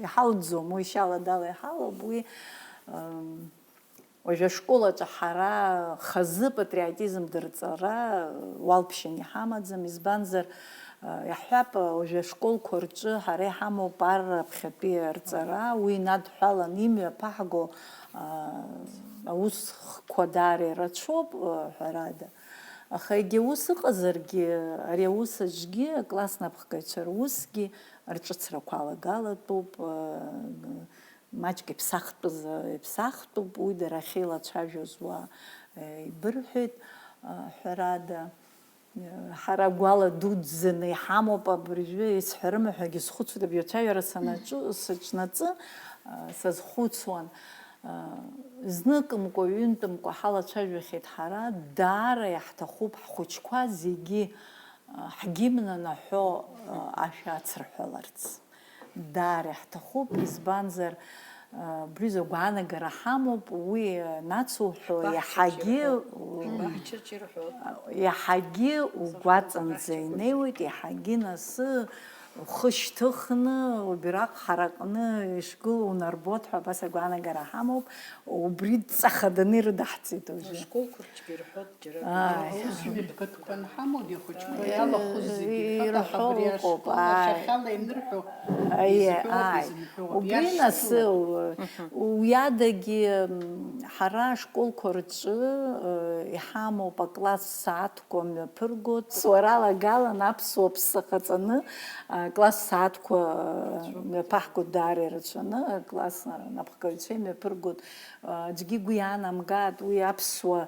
иҳалӡом, уи шьала дала иҳалоуп. Уи Уажәы ашкол аҿы ҳара хазы патриотизм дырҵара уалԥшьан иҳамаӡам, избанзар, иаҳҳәап, уажәы ашколқәа рҿы ҳара иҳамоуп ар раԥхьатәи арҵара, уи инадҳәалан имҩаԥаҳго аусқәа даара ирацәоуп, ҳәарада. Аха егьа ус ыҟазаргьы, ари аус аҿгьы, акласс напхгаҩцәа русгьы рҿыцрақәа алагалатәуп. Маҷк иԥсахтәыз, иԥсахтәуп, уи дара ахьеилацәажәоз уа, э, ибырҳәеит, э, ҳәарада. Э, ҳара гәала дуӡӡаны иҳамоуп абыржәы, исҳәарым ҳәагьы схәыцуеит, абри ацәажәара санаҿу-, саҿнаҵы, э, сазхәыцуан. Э, зныкымкәа, ҩынтәымкәа ҳалацәажәахьеит ҳара, даара иаҳҭахуп ҳхәыҷқәа зегьы, э, ҳгимн анаҳәо, э, ашәа ацырҳәаларц. Даара иаҳҭахуп, избанзар, а, абри изы агәаанагара ҳамоуп, уи, а, нацуҳәо иаҳагьы, иаҳагьы угәаҵанӡа инеиуеит, иаҳагьы нас ухы шьҭыхны, убираҟ ҳаракны ишгылоу унарбоит ҳәа абас агәаанагара ҳамоуп. Убри дҵахаданы ирыдаҳҵеит уажәы. Ашколқәа рҿгьы ирҳәоит џьара. Ааи. Аус ҩбатәқәа анҳамоугьы ахәыҷқәа иалахәыз зегьы ирҳәоит, аха абри ирҳәо ашкол уҟоуп, ааи. Ашьахьала ианырҳәо, ааи, изҳәоуп, ааи. Изымҳәоуп. Убри нас, иашшуп. Уи адагьы, м, ҳара ашколқәа рҿы, э, иҳамоуп акласс сааҭ Мҩаԥырго, ҵуарала агалан аԥсуа ԥсы ахаҵаны, а, класс сааҭқәа, а, мҩаԥаҳго даара ирацәаны, а, класс, а, напхгаҩцәа имҩаԥыргоит. А, аӡәгьы игәы иаанамгааит, уи аԥсуа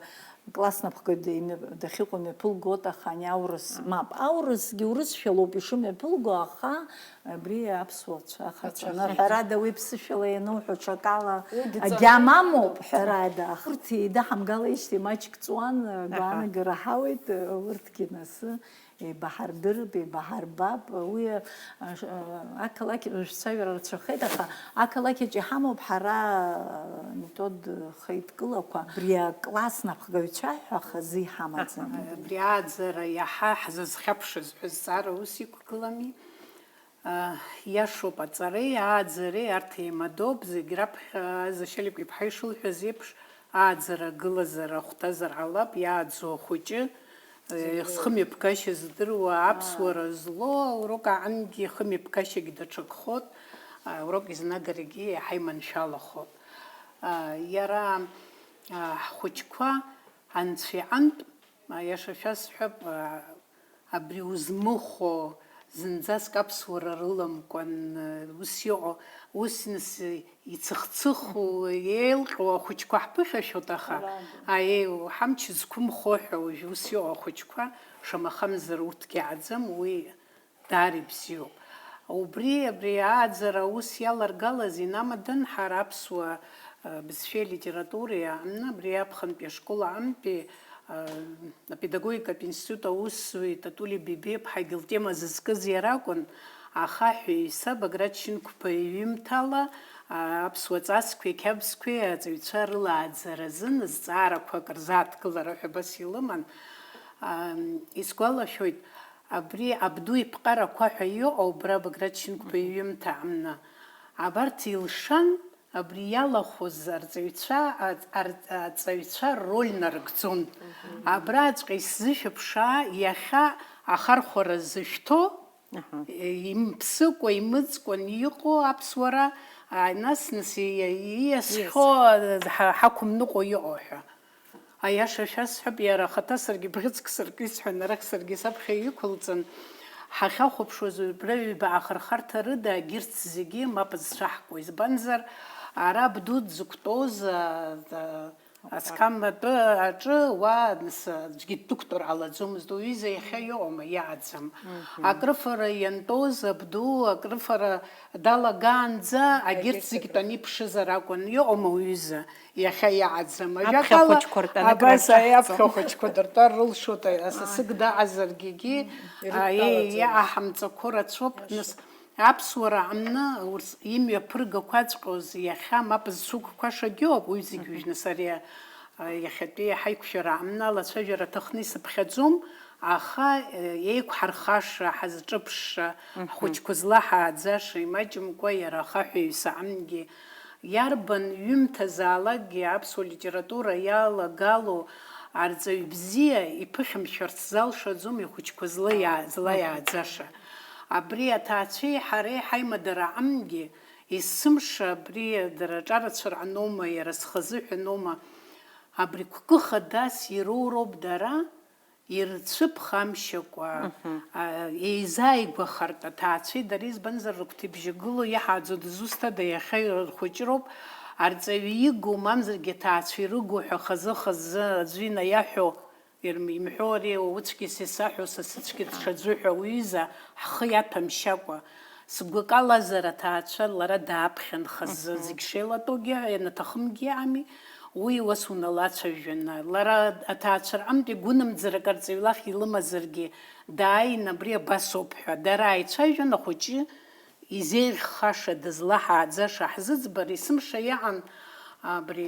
класс напхгаҩ димҩа-, дахьыҟоу мҩаԥылгоит, аха ани аурыс, мап, аурысгьы урысшәа лоуп ишымҩаԥылго, аха абри аԥсуа цәа ахаҵаны, ацәа ахаҵаны. Ҳәарада, уи ԥсышәала иануҳәо ҽакала агьама амоуп, ҳәарада, аха урҭ еидаҳамгалеижьҭеи маҷк ҵуан, гәаанагара ҳауеит, урҭгьы нас Еибаҳардырып, еибаҳарбап, уи, а, ш-, а, ақалақь, шәцәажәара рацәахеит, аха ақалақь аҿы иҳамоуп ҳара, а, метод хеидкылақәа, абри акласс напхгаҩцәа ҳәа хазы иҳамаӡам. Абри ааӡара иаҳа ҳзызхьаԥшыз ҳәа зҵаара ус иқәгылами? А, иашоуп, аҵареи ааӡареи арҭ еимадоуп, зегь раԥхьа Зашьалик иԥҳа ишылҳәаз еиԥш, ааӡара, агылазара ахәҭазар ҟалап, иааӡо ахәыҷы, э, зхымҩаԥгашьа здыруа, аԥсуара злоу аурок аҟынгьы ихымҩаԥгашьагь даҽакхоит, аурок изнагарагьы иаҳа иманшәалахоит. А, иара, а, ҳхәыҷқәа анцәа иҟынтә, аиаша шәасҳәап, а, абри узмыхәо, зынӡаск аԥсуара рыламкәан, ус иҟоу, ус нас ицыхцыху, еилҟьоу ахәыҷқәа ҳԥыхьашәоит, аха, аиеи, ҳамч зқәымхо ҳәа уажә ус иҟоу ахәыҷқәа, шамахамзар, урҭгьы иааӡам, уи даара ибзиоуп. Убри, абри ааӡара аус иаларгалаз инамадан ҳара аԥсуа, э, бызшәеи литературеи аҟны, абри аԥхынтәи ашкол аҟынтәи, э, апедагогикатә институт аусзуҩ Татули Бебиаԥҳагьы лтема зызкыз иара акәын, аха ҳәа ҩса Баграт Шьынқәба иҩымҭала, а, аԥсуа ҵасқәеи ақьабзқәеи аҵаҩцәа рылааӡара азын зҵаарақәак рзааҭгылара ҳәа абас илыман. Ам, исгәалашәоит, абри абду иԥҟарақәа ҳәа иҟоу, убра Баграт Шьынқәба иҩымҭа аҟны. Абарҭ илшан, абри иалахәыз арҵаҩцәа, а-, ар-, аҵаҩцәа рроль нарыгӡон. Абраҵәҟьа исзышәыԥшаа, иахьа ахархәара зышәҭо, Аҳа. Имԥсыкәа, имыӡкәан иҟоу аԥсуара, а, нас, нас и-, и-, ииасхьоу, ҳа-, ҳақәымныҟәо иҟоу ҳәа. Аиаша шәасҳәап, иара ахаҭа саргьы бӷьыцк сыркит сҳәан, арахь саргьы саԥхьа иқәылҵан, ҳахьахәаԥшуаз убра ҩба ахырхарҭа рыда, егьырҭ зегьы мап зцәаҳкуа, избанзар, ара абду дзықәтәоз, а, а, Асқам атәы аҿы уа, нас, аӡәгьы ддәықәтәар ҟалаӡомызт, уҩыза иахьа иҟоума, иааӡам. Мгм. Акрыфара иантәоз абду, акрыфара далагаанӡа, агьырҭ зегь тәаны иԥшызар акәын, иҟоума уҩыза, иахьа иааӡам. Аԥхьа хәыҷқәа ртәаны абас, акрырҿаҳҵо. Аи, аԥхьа хәыҷқәа дыртәар рылшоит, асасык даҟазаргьы, егьи, ирыдтәалаӡомызт. Иаҳамҵақәо рацәоуп, нас, Аԥсуара аҟны урс имҩаԥыргақәаҵәҟьоз иахьа мап зцәықәқәашагьы ыҟоуп, уи зегь уажәны сара, а, иахьатәи ҳаиқәшәара аҟны алацәажәара аҭахны исыԥхьаӡом, аха, э, еиқәҳархаша, ҳазҿыԥшша, ҳхәыҷқәа злаҳааӡаша, имаҷымкәа иара ахаҳәаҩыс аҟынгьы иарбан ҩымҭазаалакгьы аԥсуа литература иалагало арҵаҩ бзиа иԥыхьамшәарц залшаӡом ихәыҷқәа злаиаа-, злаиааӡаша. Абри аҭаацәеи ҳареи ҳаимадара аҟынгьы, есымша абри дара аҿарацәа рҟаноума, иара схазы ҳәаноума, абри қәкы хадас ироуроуп дара, ирцәыԥхамшьакәа, а, еизааигәахартә аҭаацәеи дареи, избанзар, рыгәҭыбжьы гыло иаҳааӡо дызусҭада, иахьа ирхәыҷроуп, арҵаҩы игу, мамзаргьы аҭаацәа ирыгу ҳәа хазы-хазы аӡәы инаиаҳәо, Ирм-, имҳәо ари, уцәгьа са исаҳәо, са сыцәгьа даҽаӡәы ҳәа уҩыза ҳхы иаҭәамшьакәа, сгәы калазар аҭаацәа лара дааԥхьан хазы, зегь шеилатәоугьы, ианаҭахымгьы ами, уи уас уналацәажәаны, лара аҭаацәа рҟынтә игәынамӡарак арҵаҩ лахь илымазаргьы, дааин абри абасоуп ҳәа, дара ааицәажәан, ахәыҷы изеиӷьхаша, дызлаҳааӡаша ҳзыӡбар, есымша иаан абри,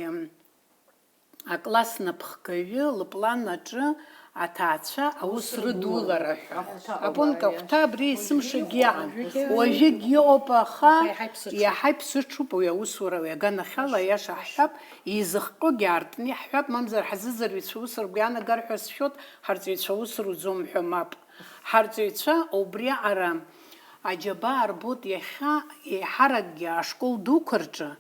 Акласс напхгаҩы лыплан аҿы аҭаацәа аус рыдулара ҳәа. Апункт ахәҭа абри есымшагьы иаан. Уажәыгь иҟоуп, аха иаҳа иԥсыҽуп уи аусура, уи аганахьала, аиаша ҳҳәап, изыхҟьогьы аартны иаҳҳәап, мамзар ҳзыӡырҩцәа ус ргәы иаанагар ҳәа сшәоит, ҳарҵаҩцәа ус руӡом ҳәа мап. Ҳарҵаҩцәа убриаҟара аџьабаа рбоит иахьа еиҳаракгьы ашкол дуқәа рҿы.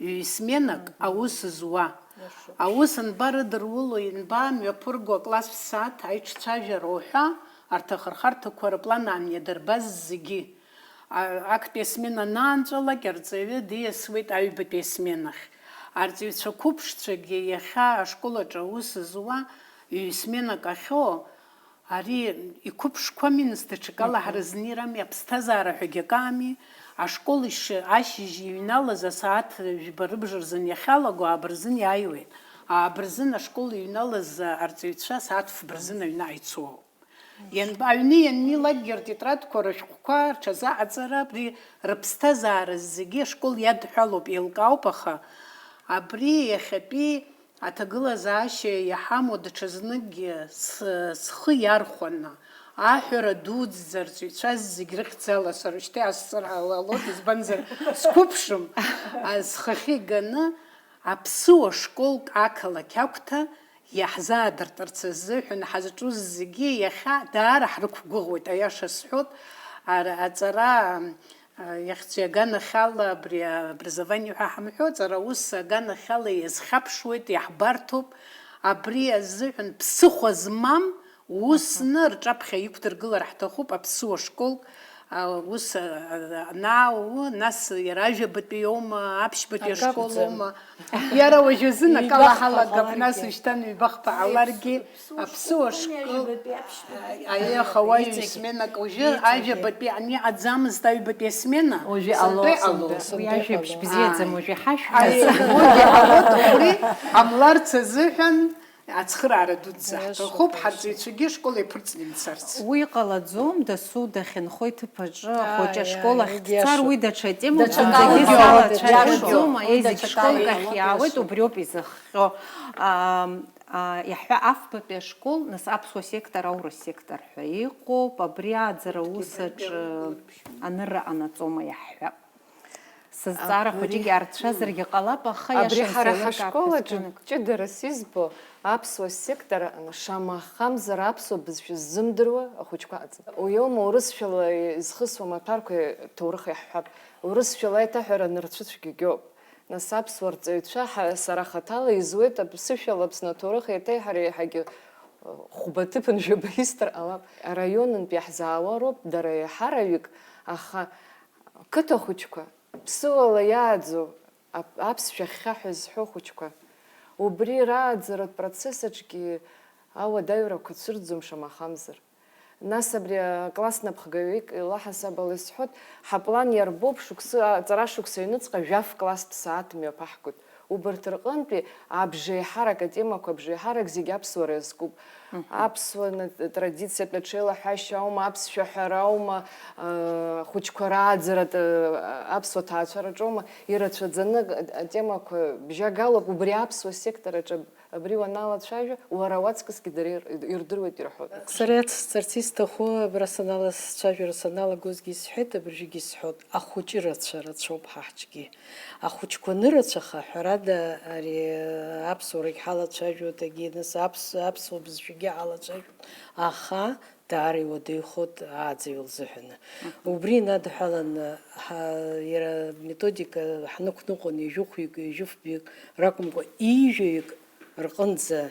Ҩ-сменак аус зуа. Аус анба рыдыруло, ианба мҩаԥырго акласстә сааҭ аиҿцәажәара уҳәа, арҭ ахырхарҭақәа рыплан аан иадырбаз зегьы. А-, актәи асмена анаанҵәалак арҵаҩы диасуеит аҩбатәи асменахь. Арҵаҩцәа қәыԥшцәагьы иахьа ашкол аҿы аус зуа ҩ-сменак ахьоу, Ари иқәыԥшқәами, нас, даҽакала ҳара знирами, аԥсҭазаара ҳәагьы акы ами, ашкол ишьы-, ашьыжь иҩналаз асааҭ жәба рыбжа рзын иахьалаго ааба рзын иааиуеит. Ааба рзын ашкол иҩналаз арҵаҩцәа асааҭ фба рзын аҩны ааицоуп. Ианба-, аҩны ианнеилакгьы ртетрадқәа, рышәҟәқәа, рҽазыҟаҵара, абри рыԥсҭазаара зегьы ашкол иадҳәалоуп, еилкаауп, аха абри иахьатәи аҭагылазаашьа иҳамоу даҽазныкгьы с-, схы иархәаны, аҳәара дуӡӡа арҵаҩцәа зегь рыхьӡала сара уажәшьҭа иаасҵыр ала-, алоит, избанзар, сқәыԥшым, а, схахьы иганы аԥсуа школк ақалақь агәҭа иаҳзаадыртырц азыҳәан ҳазҿу зегьы иахьа даара ҳрықәгәыӷуеит, аиаша сҳәоит, ара-, аҵара, а, иахьцәи аганахьала абри аобразование ҳәа ҳамҳәо, аҵара аус аганахьала иазхьаԥшуеит, иаҳбарҭоуп, абри азыҳәан ԥсыхәа змам усны рҿаԥхьа иқәдыргылар ҳҭахуп аԥсуа школк, а, ус, а, а, анаау, нас иара ажәабатәи аума, аԥшьбатәи ашкол аума? Иара уажәазын акала ҳалагап, нас ушьҭан ҩба-хԥа ҟаларгьы, аԥсуа школ, аиеи, аха уаҩ сменак уажәы ажәабатәи ани аӡамызт, аҩбатәи асмена, уажәы сынтәа ало, иҟало. Сынтәа, уи сынтәа ажәабжь иҟало. Бзиаӡам, уажәы ҳашәҳәаз. Аиеи, уигьы ҟалоит, убри ҟамларц азыҳәан ацхыраара дуӡӡа ҳҭахуп, ҳарҵаҩцәагьы ашкол иаԥырҵны имцарц. Уи ҟалаӡом, дасу дахьынхо иҭыԥ аҿы ахәыҷы ашкол ахь дцар, уи даҽа темоуп, зынӡагьы салацәажәаӡом, аиеи, зегь школк ахь иаауеит, убриоуп изыхҟьо. Ам, а, иаҳҳәа, афбатәи ашкол, нас аԥсуа сектор, аурыс сектор ҳәа иҟоуп, абри ааӡара аус аҿы анырра ҟанаҵома иаҳҳәап. Сызҵаара хәыҷык иаарцәазаргьы ҟалап, аха абри иашан ҳара сеилыркаарц ҳашкол аҿы сгәанагоит. Ҷыдарас избо аԥсуа сектор аҟны, шамахамзар аԥсуа бызшәа ззымдыруа ахәыҷқәа ыҟаӡам. Уиоума урысшәала изхысуа амаҭәарқәа ҭоурых иаҳҳәап. Урысшәала аиҭаҳәара нырцәыцәгьагьоуп. Нас аԥсуа рҵаҩцәа ҳа-, сара хаҭала изуеит аԥсышәала Аԥсны аҭоурых еиҭеиҳара еиҳагьы, э, хәба ҭыԥын жәаба исҭар ҟалап. Араионынтә иаҳзаауа роуп дара еиҳараҩык, аха Қыҭа хәыҷқәа, ԥсыуала иааӡоу ап-, аԥсшәа хьхьаҳәа зҳәо хәыҷқәа, убри рааӡаратә процесс аҿгьы ауадаҩрақәа цәырӡом шамахамзар. Нас абри акласс напхгаҩык илаҳасабала исҳәоит, ҳаплан иарбоуп, шықәсы, аҵара шықәса ҩныҵҟа жәаф класстә сааҭ мҩаԥаҳгоит. Убарҭ рҟынтәи абжеиҳарак, атемақәа абжеиҳарак зегь аԥсуара иазкуп. Аԥсуа на-, традициатә аҽеилаҳәашьа аума, аԥсшәа ҳәара аума, а, ахәыҷқәа рааӡаратә, а, аԥсуа ҭаацәараҿоума, ирацәаӡаны атемақәа бжьагалоуп, убри аԥсуа сектор аҿы аб-, абри уаналацәажәо, уара уаҵкысгьы дара ир-, ирдыруеит ирҳәоит. Сара иацсҵарц исҭаху, абра санала-, сцәажәара саналагозгьы исҳәеит, абыржәгьы исҳәоит, ахәыҷы рацәа рацәоуп ҳахьчгьы. Ахәыҷқәа анырацәаха, ҳәарада, ари аԥсуарагь ҳалацәажәоит, егьи нас аԥс-, аԥсуа бызшәагьы ҳалацәажәоит, аха даара иуадаҩхоит ааӡаҩ лзыҳәаны. Мгм. Убри инадҳәаланы, ҳа-, иара аметодика ҳнықәныҟәон ҩажәи хәҩык, ҩажәи фбаҩык ракәымкәа, ҩажәаҩык рҟынӡа, э,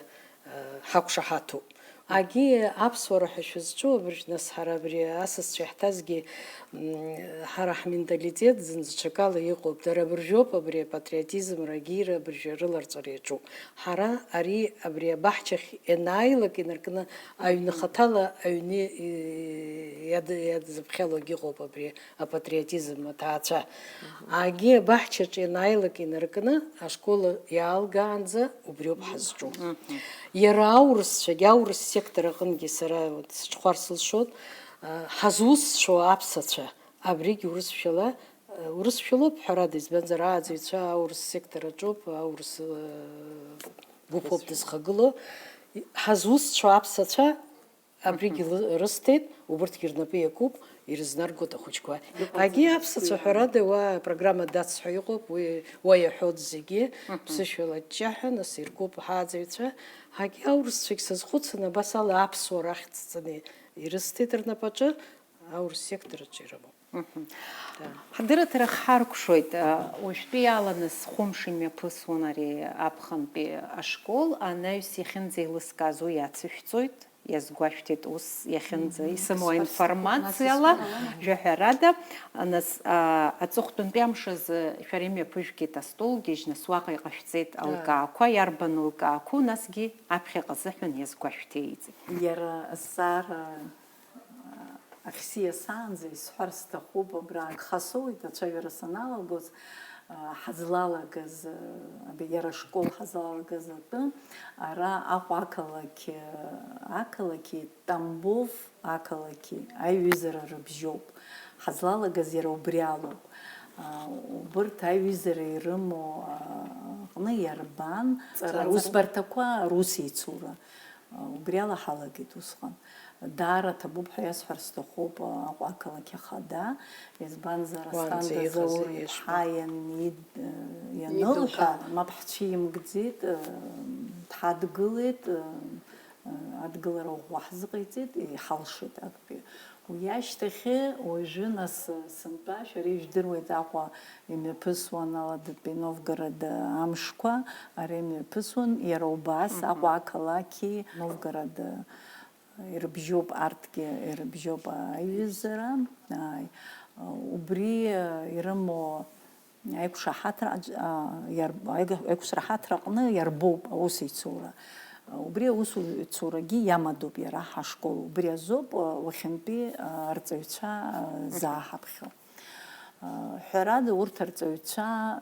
ҳақәшаҳаҭуп. Агьи аԥсуара ҳәа шәызҿу абыржә, нас, ҳара абри асасцәа иаҳҭазгьы, м, ҳара ҳменталитет зынӡа ҽакала иҟоуп. Дара абыржәоуп абри апатриотизм рагьира абыржәы рыларҵәара иаҿуп. Ҳара ари, абри абаҳчахь ианааилак инаркны, аҩны хаҭала аҩны, и-, иад-, иадзыԥхьалогь ыҟоуп абри апатриотизм аҭаацәа. Агьи абаҳчаҿ ианааилак инаркны, ашкол иаалгаанӡа убриоуп ҳазҿу. Мгм. Иара аурысцәагь, аурыс сектор аҟынгьы сара вот сыҽхәар сылшоит, а, ҳазусҭцәоу аԥсацәа, абригь урысшәала, а, урысшәалоуп, ҳәарада, избанзар, ааӡаҩцәа аурыс сектор аҿоуп, аурыс, а, гәыԥуп дызхагылоу. Ҳазусҭцәоу аԥсацәа абригьы лы-, рысҭеит, убырҭгьы рнапы иакуп, ирызнаргоит ахәыҷқәа. Агьи аԥсацәа, ҳәарада, уа апрограмма дац ҳәа иҟоуп, уи уа иаҳәоит зегьы, ԥсышәала ҷҷаҳәа, нас иркуп ҳааӡаҩцәа. Агьи аурысцәагь сазхәыцын, абас ала аԥсуара ахьӡҵаны ирысҭеит рнапаҿы, аурыс сектор аҿы ирымоуп. Мгм. Да. Ҳдырраҭара хҳаркәшоит, а, уажәтәи ала нас хәымш имҩаԥысуан ари аԥхынтәи ашкол, анаҩс иахьынӡеилыскааз уи иацышәҵоит, иазгәашәҭеит ус иахьынӡа исымоу аинформациала, жәаҳәарада, нас, а, аҵыхәтәантәи амш азы шәара имҩаԥыжәгеит астол гьежь, нас уаҟа иҟашәҵеит алкаақәа, иарбан лкаақәоу, насгьы аԥхьаҟа азыҳәан иазгәашәҭеиҵеит. Иара азҵаара Ахьсиасаанӡа исҳәар сҭахуп, абра агха соуеит, ацәажәара саналагоз, Ҳазлалагаз, абри иара ашкол ҳазлалагаз атәы, ара Аҟәа ақалақь, ақалақьи Тамбов ақалақьи аиҩызара рыбжьоуп. Ҳазлалагаз иара убри алоуп. Убырҭ аиҩызара ирымоу аҟны иарбан ҵара, ҵара, усбарҭақәа русеицура. Убри ала ҳалагеит усҟан. Даара ҭабуп ҳәа иасҳәар сҭахуп Аҟәа ақалақь ахада, избанзар, Асҭанда Заур иԥҳа ианид-, ианылҳәа, мап ҳцәимгӡеит, дҳадгылеит, адгылара ӷәӷәа ҳзыҟаиҵеит, иҳалшеит актәи. Уи ашьҭахьы, уажәы нас, сынтәа, шәара ижәдыруеит, Аҟәа имҩаԥысуан Аладатәи Новгород амшқәа, ара имҩаԥысуан, иара убас Аҟәа ақалақьи Новгород ирыбжьоуп, арҭгьы ирыбжьоуп аиҩызара. Ааи. Убри ирымоу аиқәшаҳаҭра аҿ-, а, иар-, аиқәшаҳаҭра аҟны иарбоуп аусеицура. Убри аусеицурагьы иамадоуп иара ҳашкол. Убри азоуп, а, уахьынтәи, а, арҵаҩцәа, а, зааҳаԥхьо. А, ҳәарада, урҭ арҵаҩцәа, а,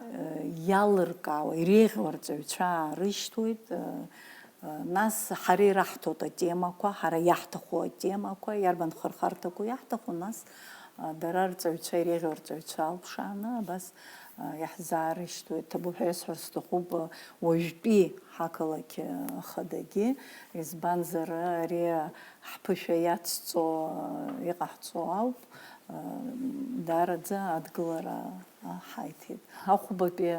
иалыркаауа, иреиӷьу арҵаҩцәа аарышьҭуеит, а, Нас ҳара ираҳҭоит атемақәа, ҳара иаҳҭаху атемақәа, иарбан хырхарҭақәоу иаҳҭаху, нас, а, дара рҵаҩцәа, иреиӷьу арҵаҩцәа алԥшааны, абас, а, иаҳзаарышьҭуеит. Ҭабуп ҳәа исҳәар сҭахуп, а, уажәтәи ҳақалақь, а, ахадагьы, избанзар, ари ҳԥышәа иацҵо, а, иҟаҳҵо ауп, а, даараӡа адгылара, а, ҳаиҭеит. Ахәбатәи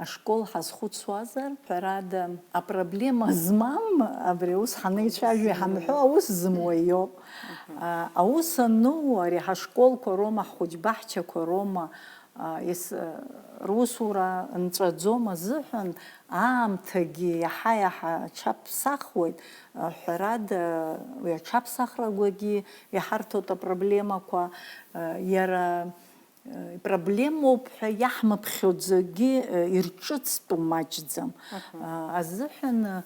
ашкол ҳазхәыцуазар, ҳәарада, апроблема змам, абри аус ҳанеицәажәо иҳамҳәо аус зымуа иоуп. Мгм. А, аус ану, ари ҳашколқәа роума, ҳхәыҷбаҳчақәа роума, а, ес-, русура нҵәаӡом азыҳәан, аамҭагьы иаҳа-иаҳа аҽаԥсахуеит, а, ҳәарада, уи аҽаԥсахрақәагьы иҳарҭоит апроблемақәа, а, иара Проблемоуп ҳәа иаҳмыԥхьаӡогьы, э, ирҿыцтәу маҷӡам. Мгм. А, азыҳәан, э,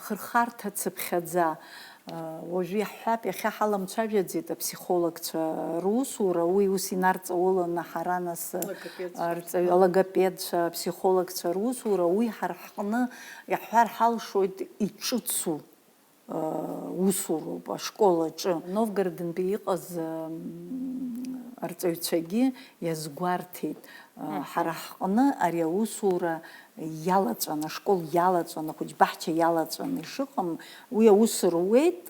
хырхарҭа цыԥхьаӡа, э, уажәы иаҳҳәап, иахьа ҳаламцәажәаӡеит аԥсихологцәа русура, уи ус инарҵауланы ҳара нас, э, Логопедцәа. Арҵаҩ-, алогопедцәа, аԥсихологцәа русура, уи ҳара ҳҟны иаҳҳәар ҳалшоит иҿыцу. Усуроуп ашкол аҿы. Новгородынтәи иҟаз, м, арҵаҩцәагьы иазгәарҭеит, а, Мгм. ҳара ҳҟны ари аусура иалаҵәан, ашкол иалаҵәан, ахәыҷбаҳча иалаҵәан ишыҟам, уи аус руеит,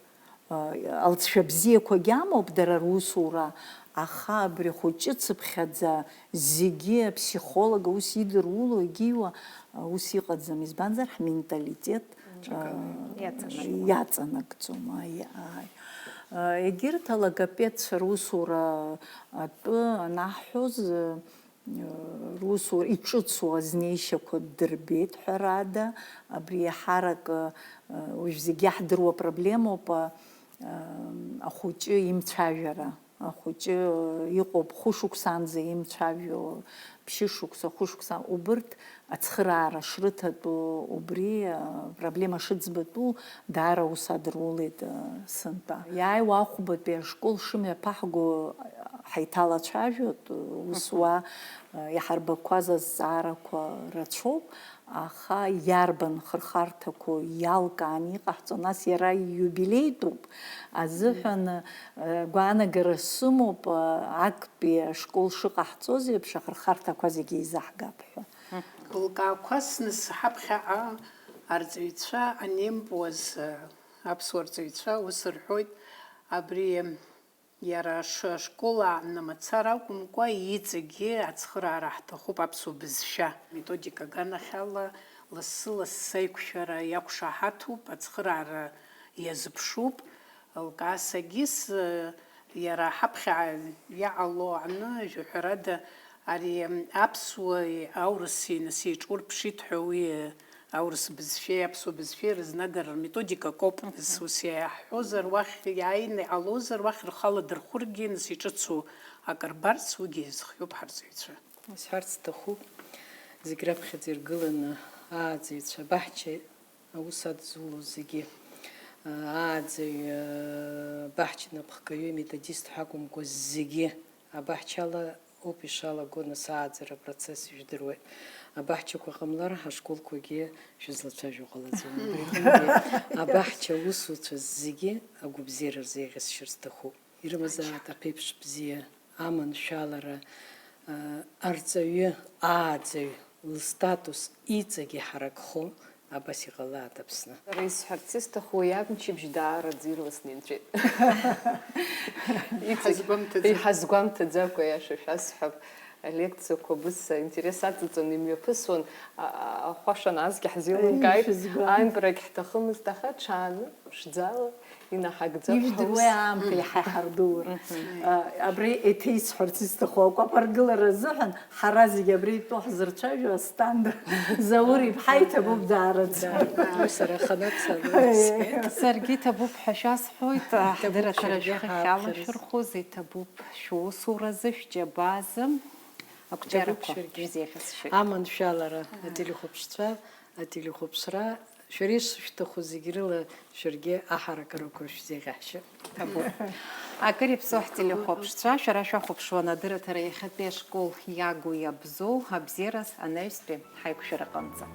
а, алҵшәа бзиақәагьы амоуп дара русура, аха абри ахәыҷы цыԥхьаӡа зегьы аԥсихолог аус идыруа, егьиуа, а, ус иҟаӡам, избанзар, ҳменталитет Ҽакала. Иаҵанакуа. Иаҵанакӡом, аи, аи. Егьырҭ алогопедцәа русура атәы анаҳҳәоз, русура иҿыцу азнеишьақәа ддырбеит, ҳәарада, абри еиҳарак, уажә зегь иаҳдыруа проблемоуп, ахәыҷы имцәажәара. Ахәыҷы иҟоуп хәышықәсанӡа имцәажәо, ԥшьышықәса, хәышықәса, убырҭ ацхыраара шрыҭатәу, убри, а, проблема шыӡбатәу даара ус адырулеит, а, сынтәа. Иааиуа ахәбатәи ашкол шымҩаԥаҳго ҳаиҭалацәажәоит, ус Мгм. уа, а, иҳарбақәаз азҵаарақәа рацәоуп. Аха иарбан хырхарҭақәоу иалкааны иҟаҳҵо, нас иара ииубилеитәуп азыҳәан, э, гәаанагара сымоуп, э, актәи ашкол шыҟаҳҵоз еиԥш, ахырхарҭақәа зегьы еизаҳгап ҳәа. Лкаақәа сныс ҳаԥхьаҟа арҵаҩцәа анемпуаз, э, аԥсуа рҵаҩцәа ус рҳәоит, абри Иара аш-, ашкол аанны мацара акәымкәа, иҵегьы ацхыраара ҳҭахуп аԥсуа бызшәа. Методика аганахьала лассы-лассы аиқәшәара иақәшаҳаҭуп, ацхыраара иазыԥшуп. Лкаасагьы с-, иара ҳаԥхьа иаҟало аҟны, жәаҳәарада, ари аԥсуеи аурыси нас еиҿурԥшит ҳәа уи Аурыс бызшәеи аԥсуа бызшәеи рызнагара рметодика акоуп, Мгм. ус иаҳҳәозар, уахь иааины иҟалозар, уахь рхала дырхәыргьы, нас иҿыцу акы рбарц, уигьы иазхиоуп ҳарҵаҩцәа. Исҳәарц сҭахуп, зегь раԥхьаӡа иргыланы ааӡаҩцәа, абаҳча аус адзуло зегьы, ааӡаҩ, абаҳча напхгаҩы, методист ҳәа акәымкәа, зегьы абаҳчала Ауп ишалаго, нас ааӡара апроцесс ижәдыруеит. Абаҳчақәа ҟамлар, ҳашколқәагьы шәызлацәажәо ҟалаӡом. Абри аҟынгьы абаҳча аусуцәа зегьы агәабзиара рзеиӷьасшьар сҭахуп. Ирымазаат аԥеиԥш бзиа, аманшәалара, а, арҵаҩы, ааӡаҩ лстатус иҵегьы ҳаракхо, абас иҟалааит Аԥсны. Сара исҳәарц исҭаху, уи амчыбжь даараӡа ирласны инҵәеит. Иҵегь Ҳазгәамҭаӡакәа. Иҳазгәамҭаӡакәа, аиаша шәасҳәап, алекциақәа быца интерес аҵаҵаны имҩаԥысуан, а-, а-, ахәаша насгьы ҳзеилымкааит, Ишәызгәам. Аимпрагь ҳҭахымызт, аха ҽааны, ԥшӡала, инаҳагӡап. Ижәдыруеи ҳаус. Аамҭа иаҳа иҳардуур. Мгм. А, абри еиҭа исҳәарц исҭаху, акәаԥ аргылара азыҳәан, ҳара зегьы абри итәоу ҳзырцәажәо Асҭанда Заур иԥҳа иҭабуп даараӡа. Да, уи сара аханатә сароуп. Саргьы иҭабуп ҳәа шәасҳәоит, Иҭабуп, ҳдырраҭара шәаргьы шәхы ҳааԥхьарц. Шәалашәырхәоз, иҭабуп шәусуразы, шәџьабаазы, Иҭабуп, ақәҿиарақәа шәаргьы. Шәзеиӷьасшьоит. Аманшәалара, ателехәаԥшцәа, ателехәаԥшра, шәара ишышәҭаху зегь рыла шәаргьы аҳаракырақәа шәзеиӷьаҳшьап. Ҭабуп. Акыр иаԥсоу ҳтелехәаԥшцәа, шәара шәахәаԥшуан адырраҭара иахьатәи ашкол иагу иабзоу, абзиараз анаҩстәи ҳаиқәшәараҟынӡа.